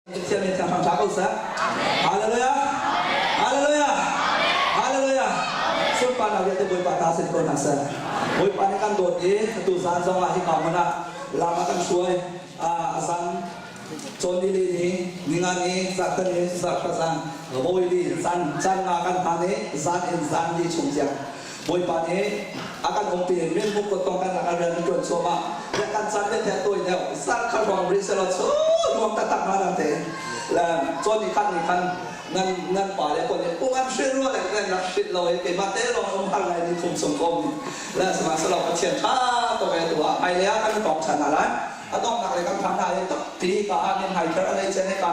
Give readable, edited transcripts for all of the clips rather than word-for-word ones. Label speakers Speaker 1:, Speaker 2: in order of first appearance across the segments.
Speaker 1: Pathian nih thiang hram hlah ko seh. Hallelujah. Hallelujah. Hallelujah. Sunparnak vialte Bawipa ta sin ko hna seh. Bawipa nih kan dawt i atu zan zong ah hika hmun ah lam a kan hruai. A zan cawn ni li ni, ninga ni, zarhte ni, zarhkhat zan, voi li zan caan nga kan hman i zan in zan li chung tiang Bawipa nih a kan umpi min muk ko tong kan rak rian tuan cuahmah le kan caan vialte a tawi deuh zarkhat hrawng rih selaw cu nuam taktak ma nang te le cawn ni khat ni khan nan nan pa le ko nih ung an hrilh rua le nan rak hrilh lo i keimah te lawng um har lai ni thum chung ko mi le sihmanhsehlaw Pathian ṭha tuk e tu ah hmailei ah kan i tong ṭhan hna lai. A donghnak le kan phan hna i takpi ka ah min hai kher a nei chen ka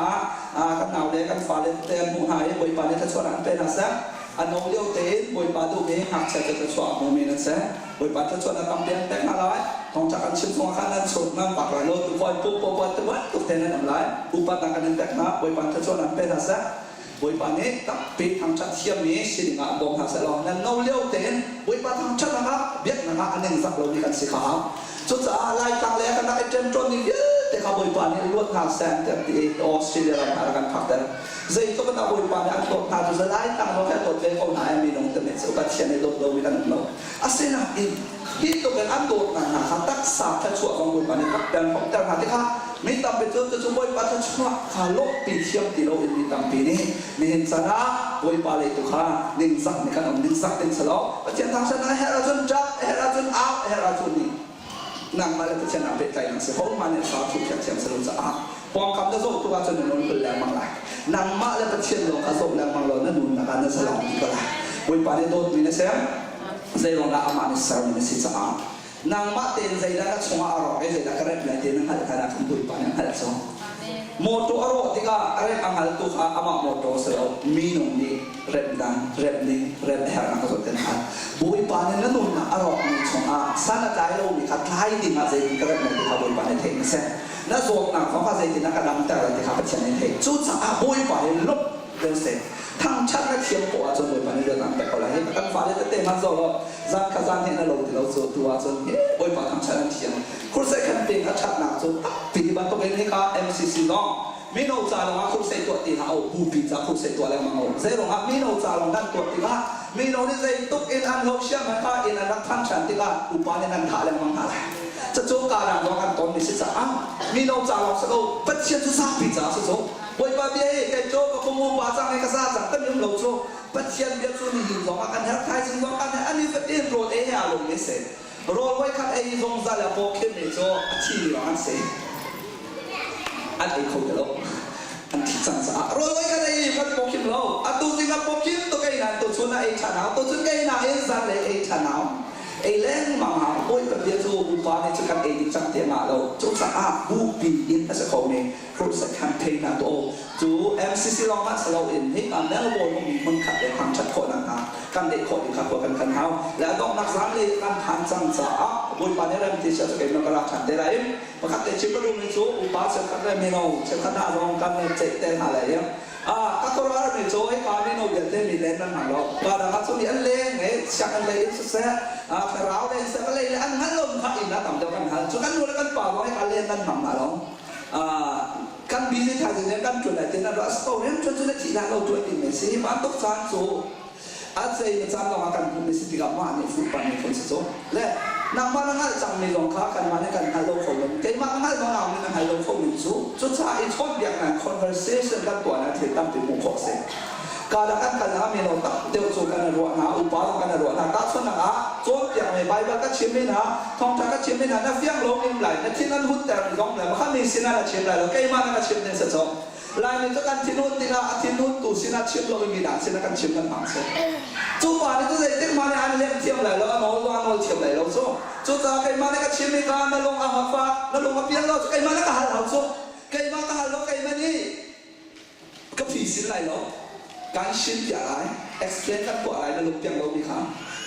Speaker 1: ah kan nau le kan fale te an hmuh hna i Bawipa nih thluachuah an pe hna seh. A no lio tein Bawipa duhmi ngakchia cu thluachuah a hmumi nan si. Bawipa thluachuahnak tampi an pek hna lai. Thawngṭha kan chim chungah khan nan chut nan bak lai lo, tu koi pu pu pu ti bantuk te nan um lai. Upatnak kan in pek hna, Bawipa thluachuahnak an pe hna seh. Bawipa nih tampi thangṭhat thiammi si dingah an bawm hna seh law nan no lio tein Bawipa thangṭhatnak ah biaknak ah a ningzak lomi kan si kha hau. Cucaah Laitlang le kan rak i ṭemṭawnmi vialte kha Bawipa nih luat hna seh tiah ti i Australia ram hna rak kan phakter. Zeitluk in dah Bawipa nih an dawt hna cu Laitlang zong hi a dawt ve ko hna i minung timi cu Pathian nih dawt lomi kan um lo. Asinain hi tluk in an dawtnak hna kha taksa thluachuah zong Bawipa nih rak pemter hna tikah mi tampi cu cucu Bawipa thluachuah kha lawhpi thiam ti loin mi tampi nih nihin chan ah Bawipa lei tu kha ningzak nih kan um. Ningzak ding si lo. Pathian thangṭhatnak a herh ahcun ṭap, a herh ahcun au, a herh ahcun nih nangmah le Pathian aa pehtlaihnak si. Hohmanh nih fa thuh thiamthiam si lo caah pawngkam na zoh tuk ahcun na nun hul lengmang lai. Nangmah le Pathian lawng kha zoh lengmang law na nunnak ah na zalong dih ko lai. Bawipa nih dawtmi na si. Zeiruangdah amah nih sermi na si caah nangmah tein zeidah na chungah a rawk i zeidah ka remh lai ti na hngalh hlan ah khan Bawipa nih a hngalh cu. Mawṭaw a rawh tikah a remh a hngaltu kha amah mawṭaw si lo minung nih remh dan remh ning remh a herhnak a zawt kan hngal. Bawipa nih na nunnak a rawkmi chungah san a tlai lomi kha tlai ding ah zeitin ka remh lai ti kha Bawipa nih theih na si. Na zawtnak zong kha zeitin a ka damter lai ti kha Pathian nih theih. Cucaah Bawipa hi lawmh deuh seh. Thangṭhat na thiam poah ahcun Bawipa nih rian aan pek ko lai. Hi kan fale tete hmanh zoh law zan kha zan he na lo ti lo cu tu ahcun he Bawipa thangṭhat an thiam. Crusade campaign a ṭhatnak cu tampi hi bantuk in hika MCC zong mino ca lawng ah crusade tuah ti hlah u, bupi ca crusade tuah lengmang u. Zeiruangah mino ca lawng nan tuah tikah mino nih zeitluk in an hlawhsiam hmanh kha inn an rak phan ṭhan tikah upa nih nan thah lengmang hna lai. Cucu kaa zong an tonmi si caah mino ca lawng si lo, Pathian cu zapi ca a si cu. Bawipa bia hi kei cu ka kum upa cang i ka za cang kan um lo cu. Pathian bia cu nihin zong ah kan herh, thaizing zong kan herh, ani fatin rawl ei he aa lawmmi a si. Rawl voikhat ei zungzal le paw khimmi cu a thimi lawng an si. An ei kho ti lo. An thi cang caah rawl voikhat ei kan paw khim lo. Atu zing ah paw khim tuk ei nain tuchun ah ei ṭhan hau. Tuchun ka ei nain zanlei ei ṭhan hau. Ei lengmang hau. Bawipa bia cu upa nih cu kan ei ding cang ti a ngah lo. Cucaah bupi in a si khomi crusade campaign hna tuah u. Cu MCC lawng hmanh si loin hika Melbourne ummi hmunkhat le thangṭhat khawhnak hna kan neih khawh ding kha khua kan kan hau. Le a donghnak zanlei kan phan cang caah Bawipa nih rem ti sia cu keimah ka ra ṭhan te lai. Pakhat te chim ka duhmi cu upa cheukhat le mino cheukhat hna zong kan ceih te hna lai i ka khuaruahharmi cu hika mino vialte mi len nan hmang lo. Ka dang ah cu mi an leng i sianginn lei in siseh, thlarau lei in siseh, vawlei le an hngalh lo kha inn ah tam deuh kan hngal. Cu kan nu le kan pa zong hika len nan hmang hna lo. Kan busy thaizing le kan ṭuan lai ti na ruah ko rian ṭuan cu na thih hlah lo ṭuan ding men si. Hi bantuk caan cu a zei na caan lawng ah kan hmuhmi si tikah mah nih fuhpanh mi phun si cu. Le nangmah na hngalh cangmi zong kha kanmah nih kan hngal lo kho men. Keimah ka hngalh bang nih na hngal lo kho men cu. Cucaah i chawnhbiaknak conversation kan tuahnak thil tampi hmuh khawh a si. Kaa kan kal ah mino tam deuh cu kan i ruah hna, upa zong kan i ruah hna. Tahchunhnak ah, cawnpiakmi Baibal ka chimmi hna, thawngṭha ka chimmi hna, na fiang lo in lai, na thin an hunter mi zong le makha mi sinah na chim lai lo, keimah na ka chim ding si cu. Laimi cu kan thinhun tikah a thinhuntu sinah chim lo in midang sinah kan chim kan hmang si. Cu pa nih cu zeitik hmanh nih an lem thiam lai lo, a nawl zong a nawl thiam lai lo cu. Cucaah keimah nih ka chimmi kha na lung a fak, na lung a pial lo cu keimah na ka hal hau cu. Keimah ka hal lo, keimah nih ka phi sin lai lo, kan shin piak lai, explain kan tuah lai na lung piang lomi kha.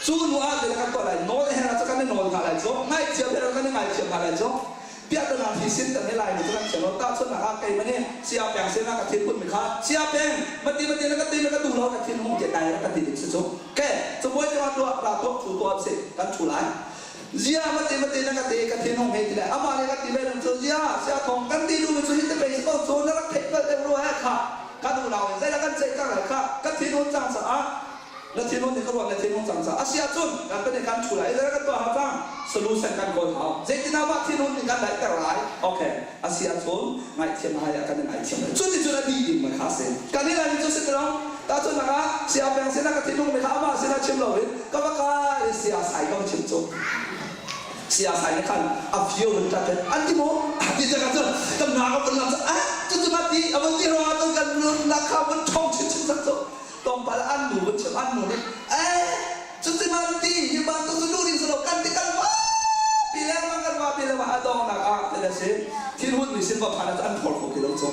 Speaker 1: Cu hnu ah zeidah kan tuah lai? Nawl her ah cu kan i nawl hna lai cu, ngaihthiam her ah kan i ngaithiam hna lai cu. Piahtana phi sin kan i lai mi cu kan thiam lo. Tahchunhnak ah keimah nih sia peng sin ah ka thin put mi kha sia peng mati mati na ka ti na ka duh lo ka thin hung ti dai ka ti ding si cu. Ke cabuai cungah tuah ra tuah thu tuah si kan thu lai. Zia mate mate na ka te ka thinhung he ti le amah nih ka ti ve nung cu zia sia thong kan ti duhmi cu hi te pei si ko cu na rak theih bal deuh. ruah he kha kan unau in zeidah kan ceih cang lai kha ka thinhun cang caah na thinhun nih ka ruah na thinhun cang caah a si ahcun kan pahnih kan ṭhu lai zeidah kan tuah hau cang solution kan kawl hau zeitin ah mah thinhun nih kan daihter lai okay a si ahcun ngaihthiam hai ah kan in ngaithiam lai cuti cun a dih ding ma kha si kan i lai cu si ti lo tahchunhnak ah sia peng sinah ka thinhung mi kha amah sinah chim loin ka va kai sia sai ka va chim cu sia sai nih khan a fio in tat an ti maw ti cang cun kan na ka vun lam ah cu cu ma ti a vun ti ruangah cun kan nak kha vun ṭhong chin chin cang cu tlawmpal an nu vun chim an nu nih eh cuti man ti hi bantuk cu duh ding si lo kan ti kan va pi lengmang kan va pi lengmang a donghnak ah ti na si thinhun mi sin va phan ah an phor kho ti lo cu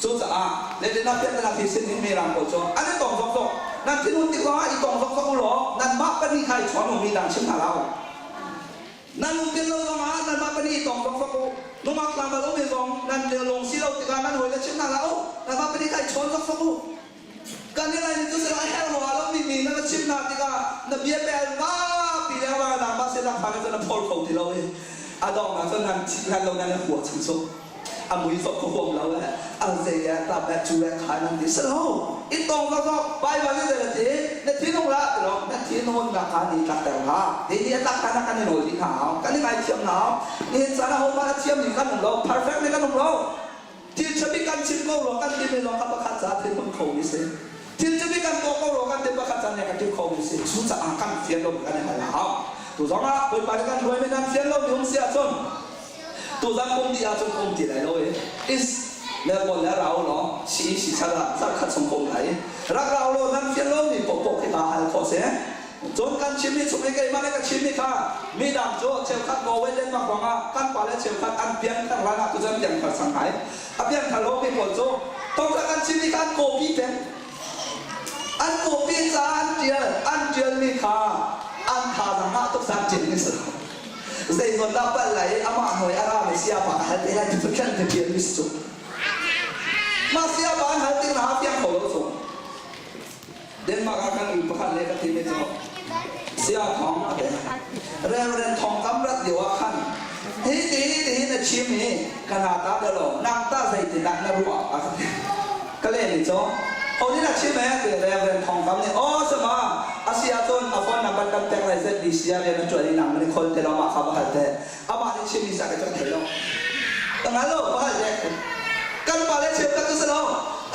Speaker 1: cucaah le na piah na thi sin hin mirang pawl cu an i tong zokzok nan thinhun tik zongah i tong zokzok u law nanmah pahnih kha i chawn u mi dang chim hna lo nan um tel lo zongah nanmah pahnih i tong zokzok u nungak tlangval um zong nan lung si lo tikah nan hawi le chim hna hlah u nanmah pahnih kha i chawn zokzok u Kan i lai cu a herh rua lo timi na va chim hna tikah na bia pe al pi le wa nangmah sin ah khan na phor kho ti lo i a donghnak cun nan thih hlan lo nan i hua chung cu a mui zok ka huam lo eh a zei eh tam eh cu eh kha nan ti si lo i tong ka zok Bible nih zei ti na thinung la ti lo na thinun na kha ni tlak ter hna ni ni a tlak na kan i nawl dih hna kan i ngaithiam hna nihin caan ah ho a thiam mi kan um lo perfect mi kan um lo Thil ṭhabik kan chim ko rua kan timi lawng kha pakhat ca thil hmun kho mi si. Thil ṭhabik kan tuah ko rua kan ti pakhat ca nih kan ṭim kho mi si. Cucaah kan fian lo kan i hal a hau. Tu zong ah Bawipa nih kan hruai mi nan fian lo mi um si ahcun tuzan kum dih ahcun um ti lai lo i is Melbourne le rau law CEC sal ah zarkhat chung ka um lai. Rak rau law nan fian lo mi paohpaoh khi kaa hal khawh si. Cun kan chimmi chung i keimah nih ka chimmi kha midang cu cheukhat Norway Denmark ruangah kan pale cheukhat an piangthar hlan ah tucun piangthar cang ai. A piangthar lomi pawl cu tongkha kan chimmi kha an copy peng. An copy ca an ṭial, an ṭialmi kha an thazaang ngah tuk zan ṭial mi si lo. Zei zawn dah palh lai i amah hnuai a rami siapa ka hal te lai ti cu khen te ṭialmi si cu. Mah siapa an hal tik na fiang kho lo cu. Denmark ah kan u pakhat le ka timi cu Sia Thawng a ti. Reverend Thawng Kam rat lio ah khan hi ti hi ti hin a chim i ka na ta dah lo nang ta zeitindah na ruah a ka ti. Ka leh ni cu Ho nih na chim e ti Reverend Thawng Kam nih aw sama a si ahcun a phone number kan pek lai ZBC ah rian a ṭuan i nang nih khol te lo mah kha va hal te amah nih chim mi sa ka cu thei lo ka ngal lo va hal te kan pa le cheukhat cu si lo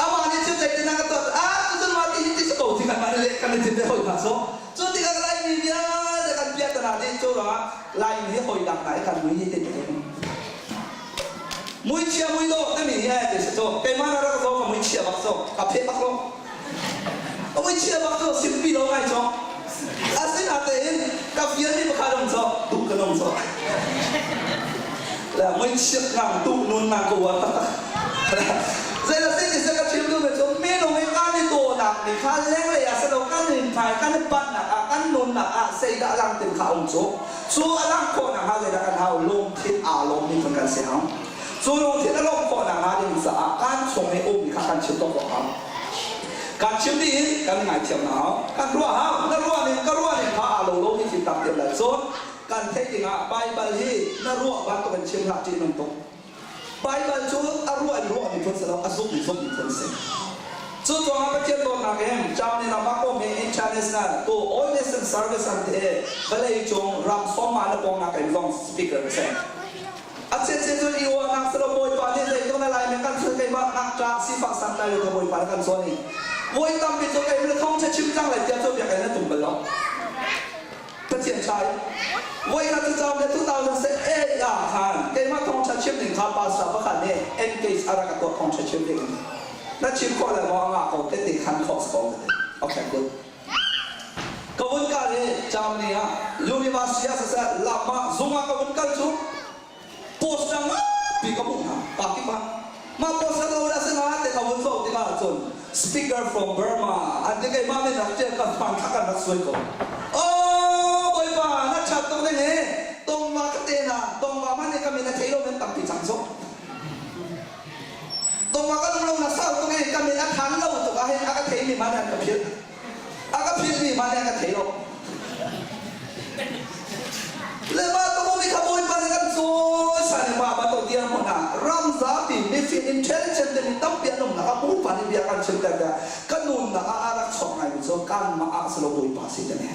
Speaker 1: amah nih cun zeitin ka tuah ah cucun mah ti hi ti si ko ti kan mah le kan i thim te hoi hna so cu tikah Laimi vialte kan piah tana dih cu ruangah Laimi hi hoi dang hna i kan mui hi ti mui chia mui dawh timi hi ti si cu keimah na rak zo ka mui chia bak so ka pheh bak lo ka mui chia bak cu simpi lo ngai cu Asinain ka fialmi pakhat um cu duh ka nung cu. Le muichiat ngang duh nun ngang ka uar taktak. Zeilasin ti ka chim duhmi cu minung i kan i dawhnak nih kha lenglei ah si lo kan in hmai kan i panhnak ah kan nunnak ah zeidah lang tin kha um cu. Cu a langh khawhnak hnga zeidah kan hau lungthin aa lawmmi phun kan si hau. Cu lungthin a lawmh khawhnak hnga ding caah kan chung i ummi kha kan chim tuk hau. Kan chim dih in kan ngaithiam na hau. Kan ruah hau. Na ruah ning ka ruah ning kha aa lo lo hi thil tam tiam lai. Cun kan theih ding ah Baibal hi na ruah bantuk in chim hlah ṭih nung tuk. Baibal cu a ruah in ruah mi phun si lo, a zumh in zumh mi phun si. Cu ruangah Pathian dawtnak in Germany ram ah kawmi international to all nation service an ti i vawlei cung ram sawmma le pawngnak in zong speaker ka si. A chinchin cun i uahnak silo Bawipa nih zeitluk na Laimi kan thil keimah ngakṭah sifak santlai lo kha Bawipa nih kan cawn i voi tampi cu kei na thawngṭha chim cang lai tiah cu biakinn na tum bal lo. Pathian ṭha i voi khat cu cawn le 2008 ah khan keimah thawngṭha chim ding kha pastor pakhat nih engage a rak ka tuah thawngṭha chim ding na chim khawh le maw a ngah ko tete khan khawh si ko okay good Ka vun kal i Germany ah university ah siseh lam ah zung ah ka vun kal cu poster nganpi ka hmuh hna pa kip ah mah poster lo dah si na te ka vun zoh tikah cun speaker from Burma an ti keimah min rak ṭial ka hman thla kan rak suai ko oh bawipa na ṭhat tuk ding hi tongva ka te na tongva hmanh nih ka min a thei lo men tampi cang zong Tongva ka lung lo na sau tuk i ka min a than lo tuk ah hin a ka theimi hmanh an ka philh. A ka philhmi hmanh an ka thei lo. Le mah tuk mi kha Bawipa nih kan cawi san i mah bantuk dirhmun ah ram zapi mifim intelligent timi tampi an um nak ah. chimter tiah ka nunnak ah a rak chuak ngaimi cu kanmah ah si lo Bawipa si te ne.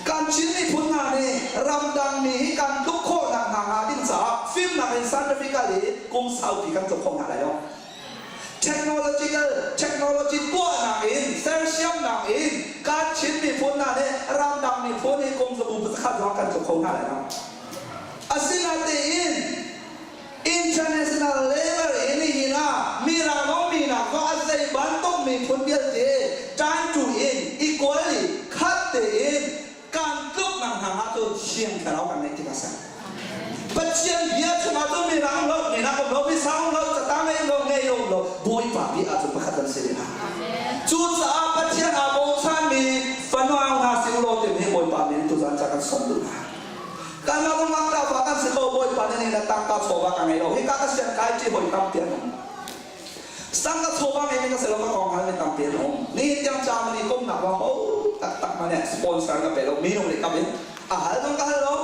Speaker 1: Kan Chin miphun hna nih ramdang mi hi kan tluk khawhnak hna hnga ding caah fimnak in scientifically kum saupi kan tluk kho hna lai lo. Technological technology tuahnak in sersiamnak in kan Chin miphun hna nih ramdang miphun hi kum zabu pakhat zong kan tluk kho hna lai lo. Asinain international level in nihin ah mirang zong minak zong a zei bantuk miphun vialte ṭanṭu in equally khat tein kan tluknak hna ahcun Thiang Thlarau kan ngeih tik a si. Pathian bia chungah cun mirang lo, minak um lo, misang um lo, catang ngei lo, ngei lo um lo, Bawipa bia ahcun pakhat kan si rih hna. Cucaah Pathian aa bochanmi fanau hna si u law timi hi Bawipa min tuzan ca kan sawm duh hna. Kanmah zong ngakṭah kan si ko Bawipa nih nih na tangka chawva ka ngei lo hika ka sian kai ṭi hawi tampi an um sangka chawva ngei mi ka si lo ka kong hal mi tampi an um nihin tiang Germany komnak wa ho taktak ma nih sponsor ka pe lo minung nih kam in a hal zong ka hal lo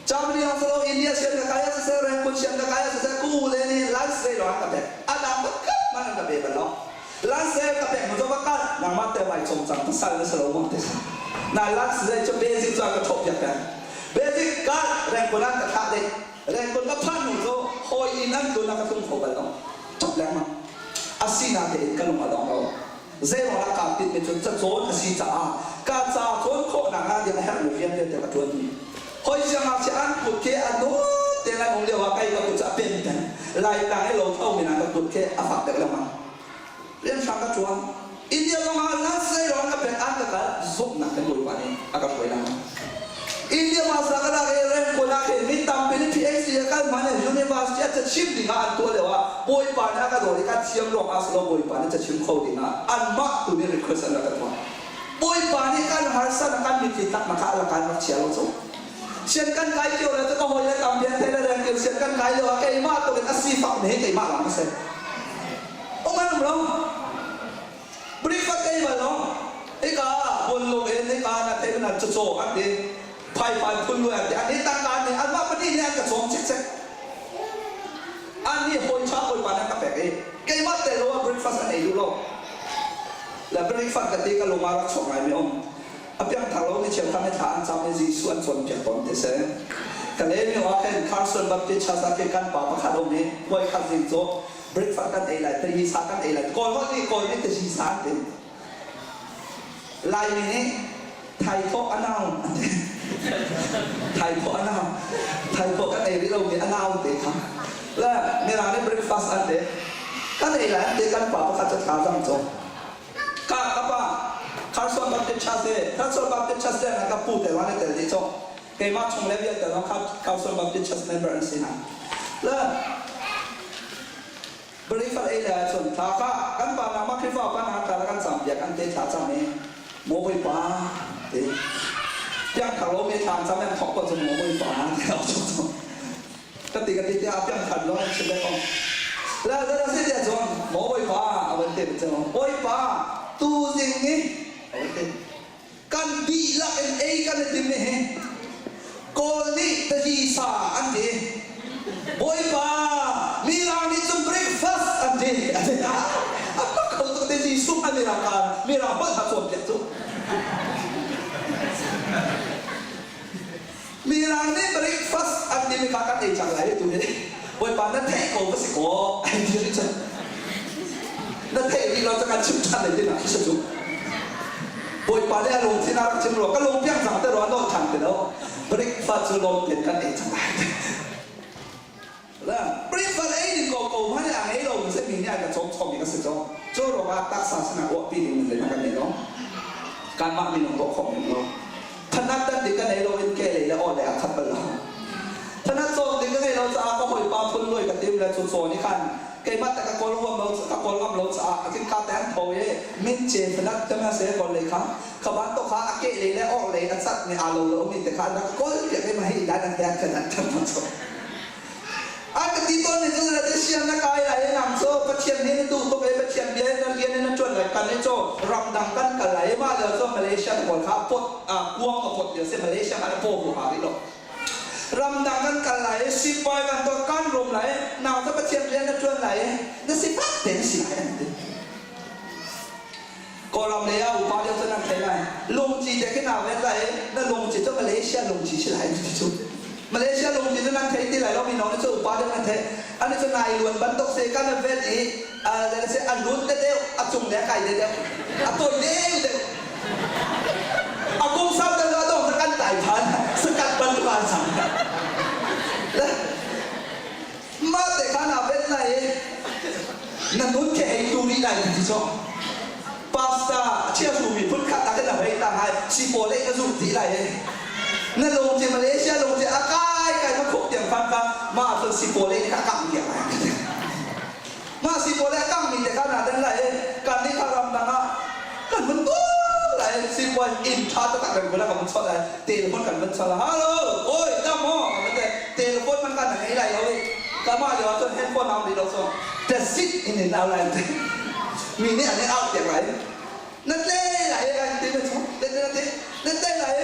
Speaker 1: Germany lawng si lo India sian ka kai ah siseh Rangoon sian ka kai ah siseh ku le nih lunch zei lo an ka pek a dang pakhat man an ka pe bal lo lunch zei ka pek mu zo va kal nangmah te vai chom cang pasal na si lo mu te na lunch zei cu basic cu an ka thawh piak peng basic kal Rangoon an ka thlah ding Rangoon ka phanh hnu cu hawi inn an tlun a ka tlung kho bal lo ṭap lengmang asina tein ka lung a dong lo zeiruang ah kaa tinh mi cu cacawn a si caah ka ca cawn khawh nak hnga ding a herhmi rian vialte ka ṭuan dih hoi siangngakchia an kut khi a nawn tein an um lio ah kei ka kut cu a pen peng Laitlang i lo tho mi hna ka kut khi a fak deuh lengmang rian hrang ka ṭuan India zong ah last lei lawng ka pek an ka kal zumhnak kan Bawipa nih a ka hruai lengmang India masa ka lak i Rangoon ah khin mi tampi nih PhD a kal hman in university a cachim ding ah an tuah lio ah Bawipa nih a ka dawt i ka thiam ruang ah si lo Bawipa nih cachim kho ding ah anmah tu nih request an rak ka tuah Bawipa nih kan harsa na kan mitthli tlak na kha a lakan rak chia lo cu sian kan kai cio le cu ka hawi le tam bian thei le rengkil sian kan kai lio ah keimah tuk in a sifak mi hi keimah lang ka si um an um lo breakfast ei bal lo hika bunlung in hika na thei nan cucaw an ti phaipan phun lu an ti an hi tangka nih anmah pahnih nih an ka cawm cikcek an hi hawi ṭha hawipa nan ka pek i keimah te lo ah breakfast an ei duh lo le breakfast ka ti ka lung ah rak chuak ngai mi um a piangthar lo mi cheukhat nih thla an cam i Jesuh an cawnpiak tawn ti si ka le mi ah khin Carson Baptist Church ah khin kan pa pakhat um i puai khat zing cu breakfast kan ei lai tayi sa kan ei lai kawl holh nih kawl nih tayi sa an ti Laimi nih thaithawh a nau an ti thaithawh a nau thaithawh kan ei rih lomi a nau te kha le mirang nih breakfast an ti kan ei lai an ti kan pa pakhat cu thla cang cu ka ka pa Carson Baptist Church te Carson Baptist Church te ka pu te wan tel di cho keimah chung le vialte zong kha Carson Baptist Church member an si hna le Breakfast ei le ahcun thla kha kan pa nangmah Khrihfa pa na thla kan cam piak an te thla cam i maw Bawipa ti piangthar lo mi thla an cam an thawk ko cu maw Bawipa ti lo cu ka ti ka ti tiah piangthar lo an chim le ko la zara si tiah cun maw Bawipa a van ti cu Bawipa tu zing ni a van ti kan dihlak in ei kan i tim hi Kawl nih tazi sa an ti Bawipa Mirang nih cun breakfast an ti a pak kho tuk te Jesuh an mirang ka mirang holh ha cawnpiak cu Mirang nih breakfast an ti mi kha kan ei cang lai tu hi Bawipa na theih ko va si ko ai ti rih cun na theih rih lo cu kan chim ṭhan lai ti nak khi si cu Bawipa nih a lungthin a rak chim rua ka lung piang cang te rua nawl ṭhan ti lo breakfast cu lawm tein kan ei cang lai la breakfast ei ding ko ko hmanh a ngei lo mi se mi nih a ka cawm chom mi ka si cawm cu ruangah taksa sinah uahpi ding min zei kan nei lo kanmah minung tuah khawh men lo Phanat dan ding ka nei lo in ke lei le aw lei ah khat bal lo. Phanat cawk ding ka ngei lo caah ka hawipa phun luai ka tim le cu caw nih khan keimah te ka kawl huam lo ka kawl ngam lo caah a kin ka te an tho i min ce phanat ka ma se kawl lei kha ka ban to kha a ke lei le or lei a cat ni aa lo lo mi te kha an rak kawl piak i ma hi dan an te an kan an than cho An ka ti tawn ni cu na te siang na kai lai nang cu Pathian nih na duh tuk i Pathian bia in na rian in na ṭuan lai kan i cu ramdang kan kal lai i mah lio cu Malaysia te pawl kha pot kuang ka pot lio si Malaysia kha na paw hu ha rih lo ramdang kan kal lai i sipuai kan tuah kan rum lai nang cu Pathian rian na ṭuan lai i na sifak te na si lai an ti. Kawlram lei ah upa deuh cu nan thei lai. Lungci te khi naa vet lai i na lungci cu Malaysia lungci si lai ti cu. Malaysia lungci cu nan thei ti lai lo mino nih cu upa deuh nan thei. Ani cu nai luan bantuk si kan i vet i a lut te deuh a cung le a kai te deuh a tawi deuh deuh. A kum sau deuh a dong kan tai phan sakat bantuk an sang. Mah te kha naa vet lai i na nun khi hei tu rih lai ti cu pasta a chiahru mi phun khat ah khin a hei tang hai sipaw lei na zumh dih lai i na lungci Malaysia lungci a kai kai na khuk tiang phan kha mah cun sipaw lei kha a kangh diam lai mah sipaw lei a kangh mi te kha naa den lai i kan nih kha ram dang ah kan vun tuk lai sipaw inn tha taktak kan vun kan vun chawt lai telephone kan vun chawt lai hello oi dam maw kan vun ti telephone man kan ngei lai lo i kamah lio ah cun handphone a um rih lo so the sit in in au lai ti mi nih an i au piak lai na tle lai an ti na chung te na ti na tle lai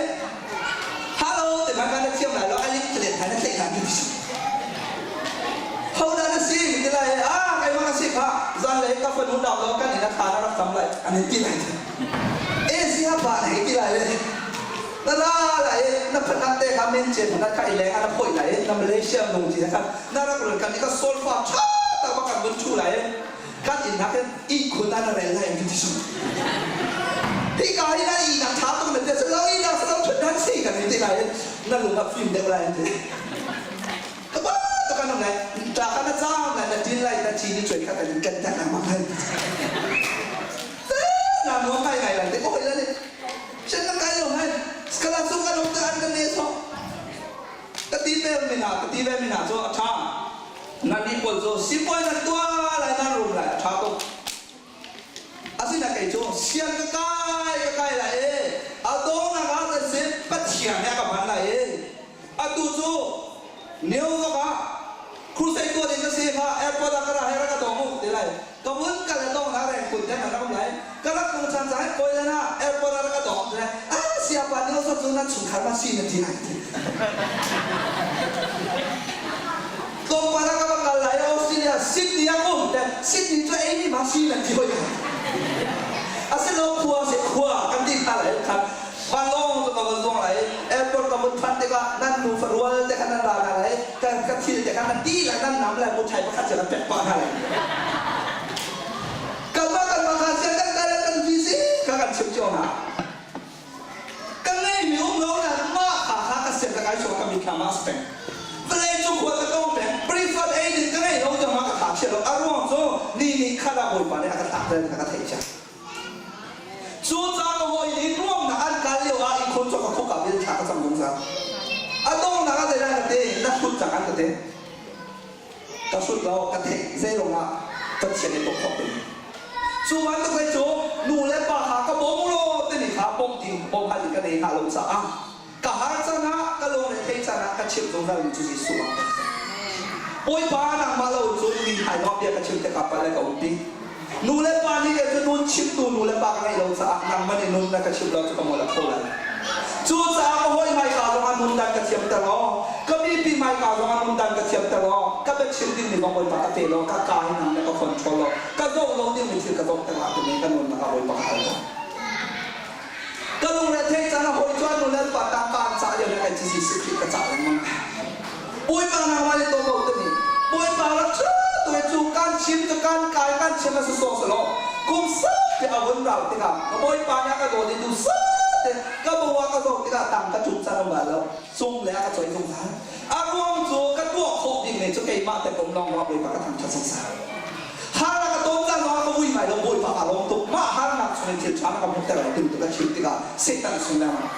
Speaker 1: hello ti man kan na thiam lai lo a lik tlet hai na tle lai ti ho dah na si ti lai ah keimah ka si kha zan lei ka fanu dau lo kan in a thla na rak tam lai an in ti lai ti Asia pa na hei ti lai le na ra lai na phanat te kha men che phanat kha i leng ah na phoi lai na Malaysia nung ti kha na rak run kan i ka solfa tha tak ma kan vun thu lai kan inn hak in ihkhun ah na rel lai ti su hi ka hi na i nak tha tuk na te lo i nak lo thut nan si kan ti lai na lung a fim deuh lai ti ka ba to kan lai ta kan na chang na na tin lai na chi ni choi kha kan kan ta na ma hai na nuam ngai ngai lai te oi la ni shen na kai lo hai skala su kan om ta an kan ne so ka ti ve mi na ka ti ve mi na cho a tha na ni pol zo sipuai na tua lai na rum lai a tha tuk asina kei cu sian ka kai ka kai lai e a dong na ga se pathian ne ka man lai e atu cu New York ah crusade tuah ding ka si kha airport ah ka ra he ra ka dong u ti lai ka vun kal le dong na reng kun te na ram lai ka rak kung chan cang koi le na airport ah ka dong te ah siapa ni so cu nan chungkhar ma si na ti lai ti tlawmpal ah ka va kal lai Australia Sydney ah um te Sydney cu ei mi ma si na ti hoi asilo khua si khua kan ti hna lai khan Vanlawng cu ka vun zuang lai airport ka vun phanh tikah nan nu farual te kha nan ra hna lai ka ka thil te kha nan ti lai nan nam lai muṭhai pakhat cu nan pek pah hna lai kanmah kanmah kha sian kan kai kan busy ka kan chim cio hna ka ngeimi um lo na mah kha kha ka sian ka kai chuak ka mitthlam ah a peng vawlei cu khua ka ko peng preferred aid in ka ngei lo tiang ma ka tha chia lo a ruang cu ni nih khat ah bawipa nih a ka thlak te ka theih cia Cucaah ka hawi nih nuamnak an kal lio ah ihkhun cu ka khuk ah bil thla ka cam zungzal. A donghnak ah zeidah ka ti? Na hrut cang an ka ti. Ka hrut lo, ka theih zeirung ah Pathian nih tuk khawh ti. Cu bantuk hlei cu nu le pa kha ka bawm law timi kha bawm ding bawm hal in ka nei hna lo caah ka har caan ah ka lungre thei caan ah ka chimh zungzal mi cu Jesuh ah Bawipa nangmah lo cun mi hai lawng bia ka chim tikah pal le ka umpi nu le pa nih kei cu nun chimtu nu le pa ka ngeih lo caah nangmah nih nun na ka chimh lo cu ka mual a pho lai cucaah ka hawi hmaika zongah nun dan ka thiamter law ka mipi hmaika zongah nun dan ka thiamter law ka biachim dingmi zong Bawipa ka pe law ka ka hi nang le ka control law ka zoh lo dingmi thil ka zohter hlah timi ka nunnak ah Bawipa ka hal ko Ka lungre thei caan a hawi cuan nu le pa ta kaan cah lio le kai ci Jesuh Khrih ka cah lengmang. Bawipa nangmah nih tuah ko timi. Bawipa rak ṭha tu cu kan chim cu kan kai kan chim a si sawh selaw kum saupi a vun rau tikah ka Bawipa nih a ka dawt i tu te ka bo ah ka zoh tikah tang ka ṭum caan um bal lo cung le a ka coih zungzal. A ruang cu ka tuah khawh ding mi cu keimah te pum lawng lawng Bawipa ka thangṭhat zungzal. Har a ka ton caan zongah ka vui ngai lo Bawipa kaa lawm tuk. Mah harnak chung in thil ṭha na ka hmuhter lai ti ka chim tikah Satan sung lengmang.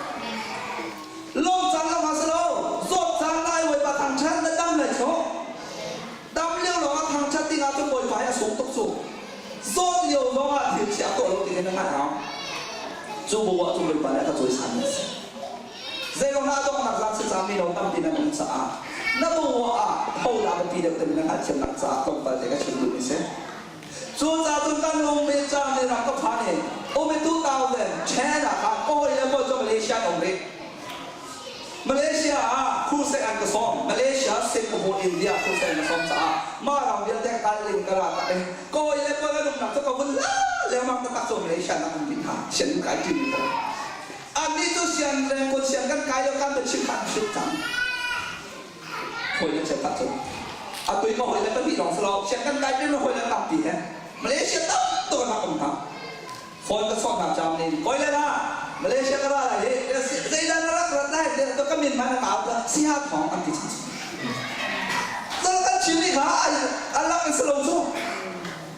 Speaker 1: Lawm caan lawng ah si lo, zawt caan lai Bawipa thangṭhat na dam lai cu. Dam lio lawng ah thangṭhat ding ah cun Bawipa hi a sung tuk cu. Zawt lio zong ah thil chia tuah lo ti hi na hngalh hau. Cu bu ah cun Bawipa nih a ka cawisan mi a si. Zeiruang dah donghnak zan si cang mi lo tampi nan um caah na bu ah hodah biapi deuh timi na hngalhthiamnak caah tlawmpal te ka chim duhmi si. Cucaah cun kan um ve cang ni ram ka phan i um i 2010 ah khan ka hawi le pawl cu Malaysia an um rih. Malaysia ah crusade an ka sawm. Malaysia, Singapore, India crusade an ka sawm caah mah ram vialte kal in ka ra tak i ka hawi le pawl an umnak cu ka vun la. lengmang taktak cu Malaysia nak an ti hna. Sianginn kai ṭi mi ko. Annih cu siang rengkun siang kan kai lo kan biachim kha an hrut cang. Hawi le cheukhat cu. Atu i ka hawi le pahnih lawng si lo, siang kan kai ṭi hawi le tampi he. Malaysia tam tuk an rak um hna. Phone ka chawnh hna cam nin koi le la Malaysia ka ra lai hi zeidah na rak rat lai tiah to ka min hmanh a ka au siha thawng an ti cang. Zal kan chim mi kha a lang in si lo cu.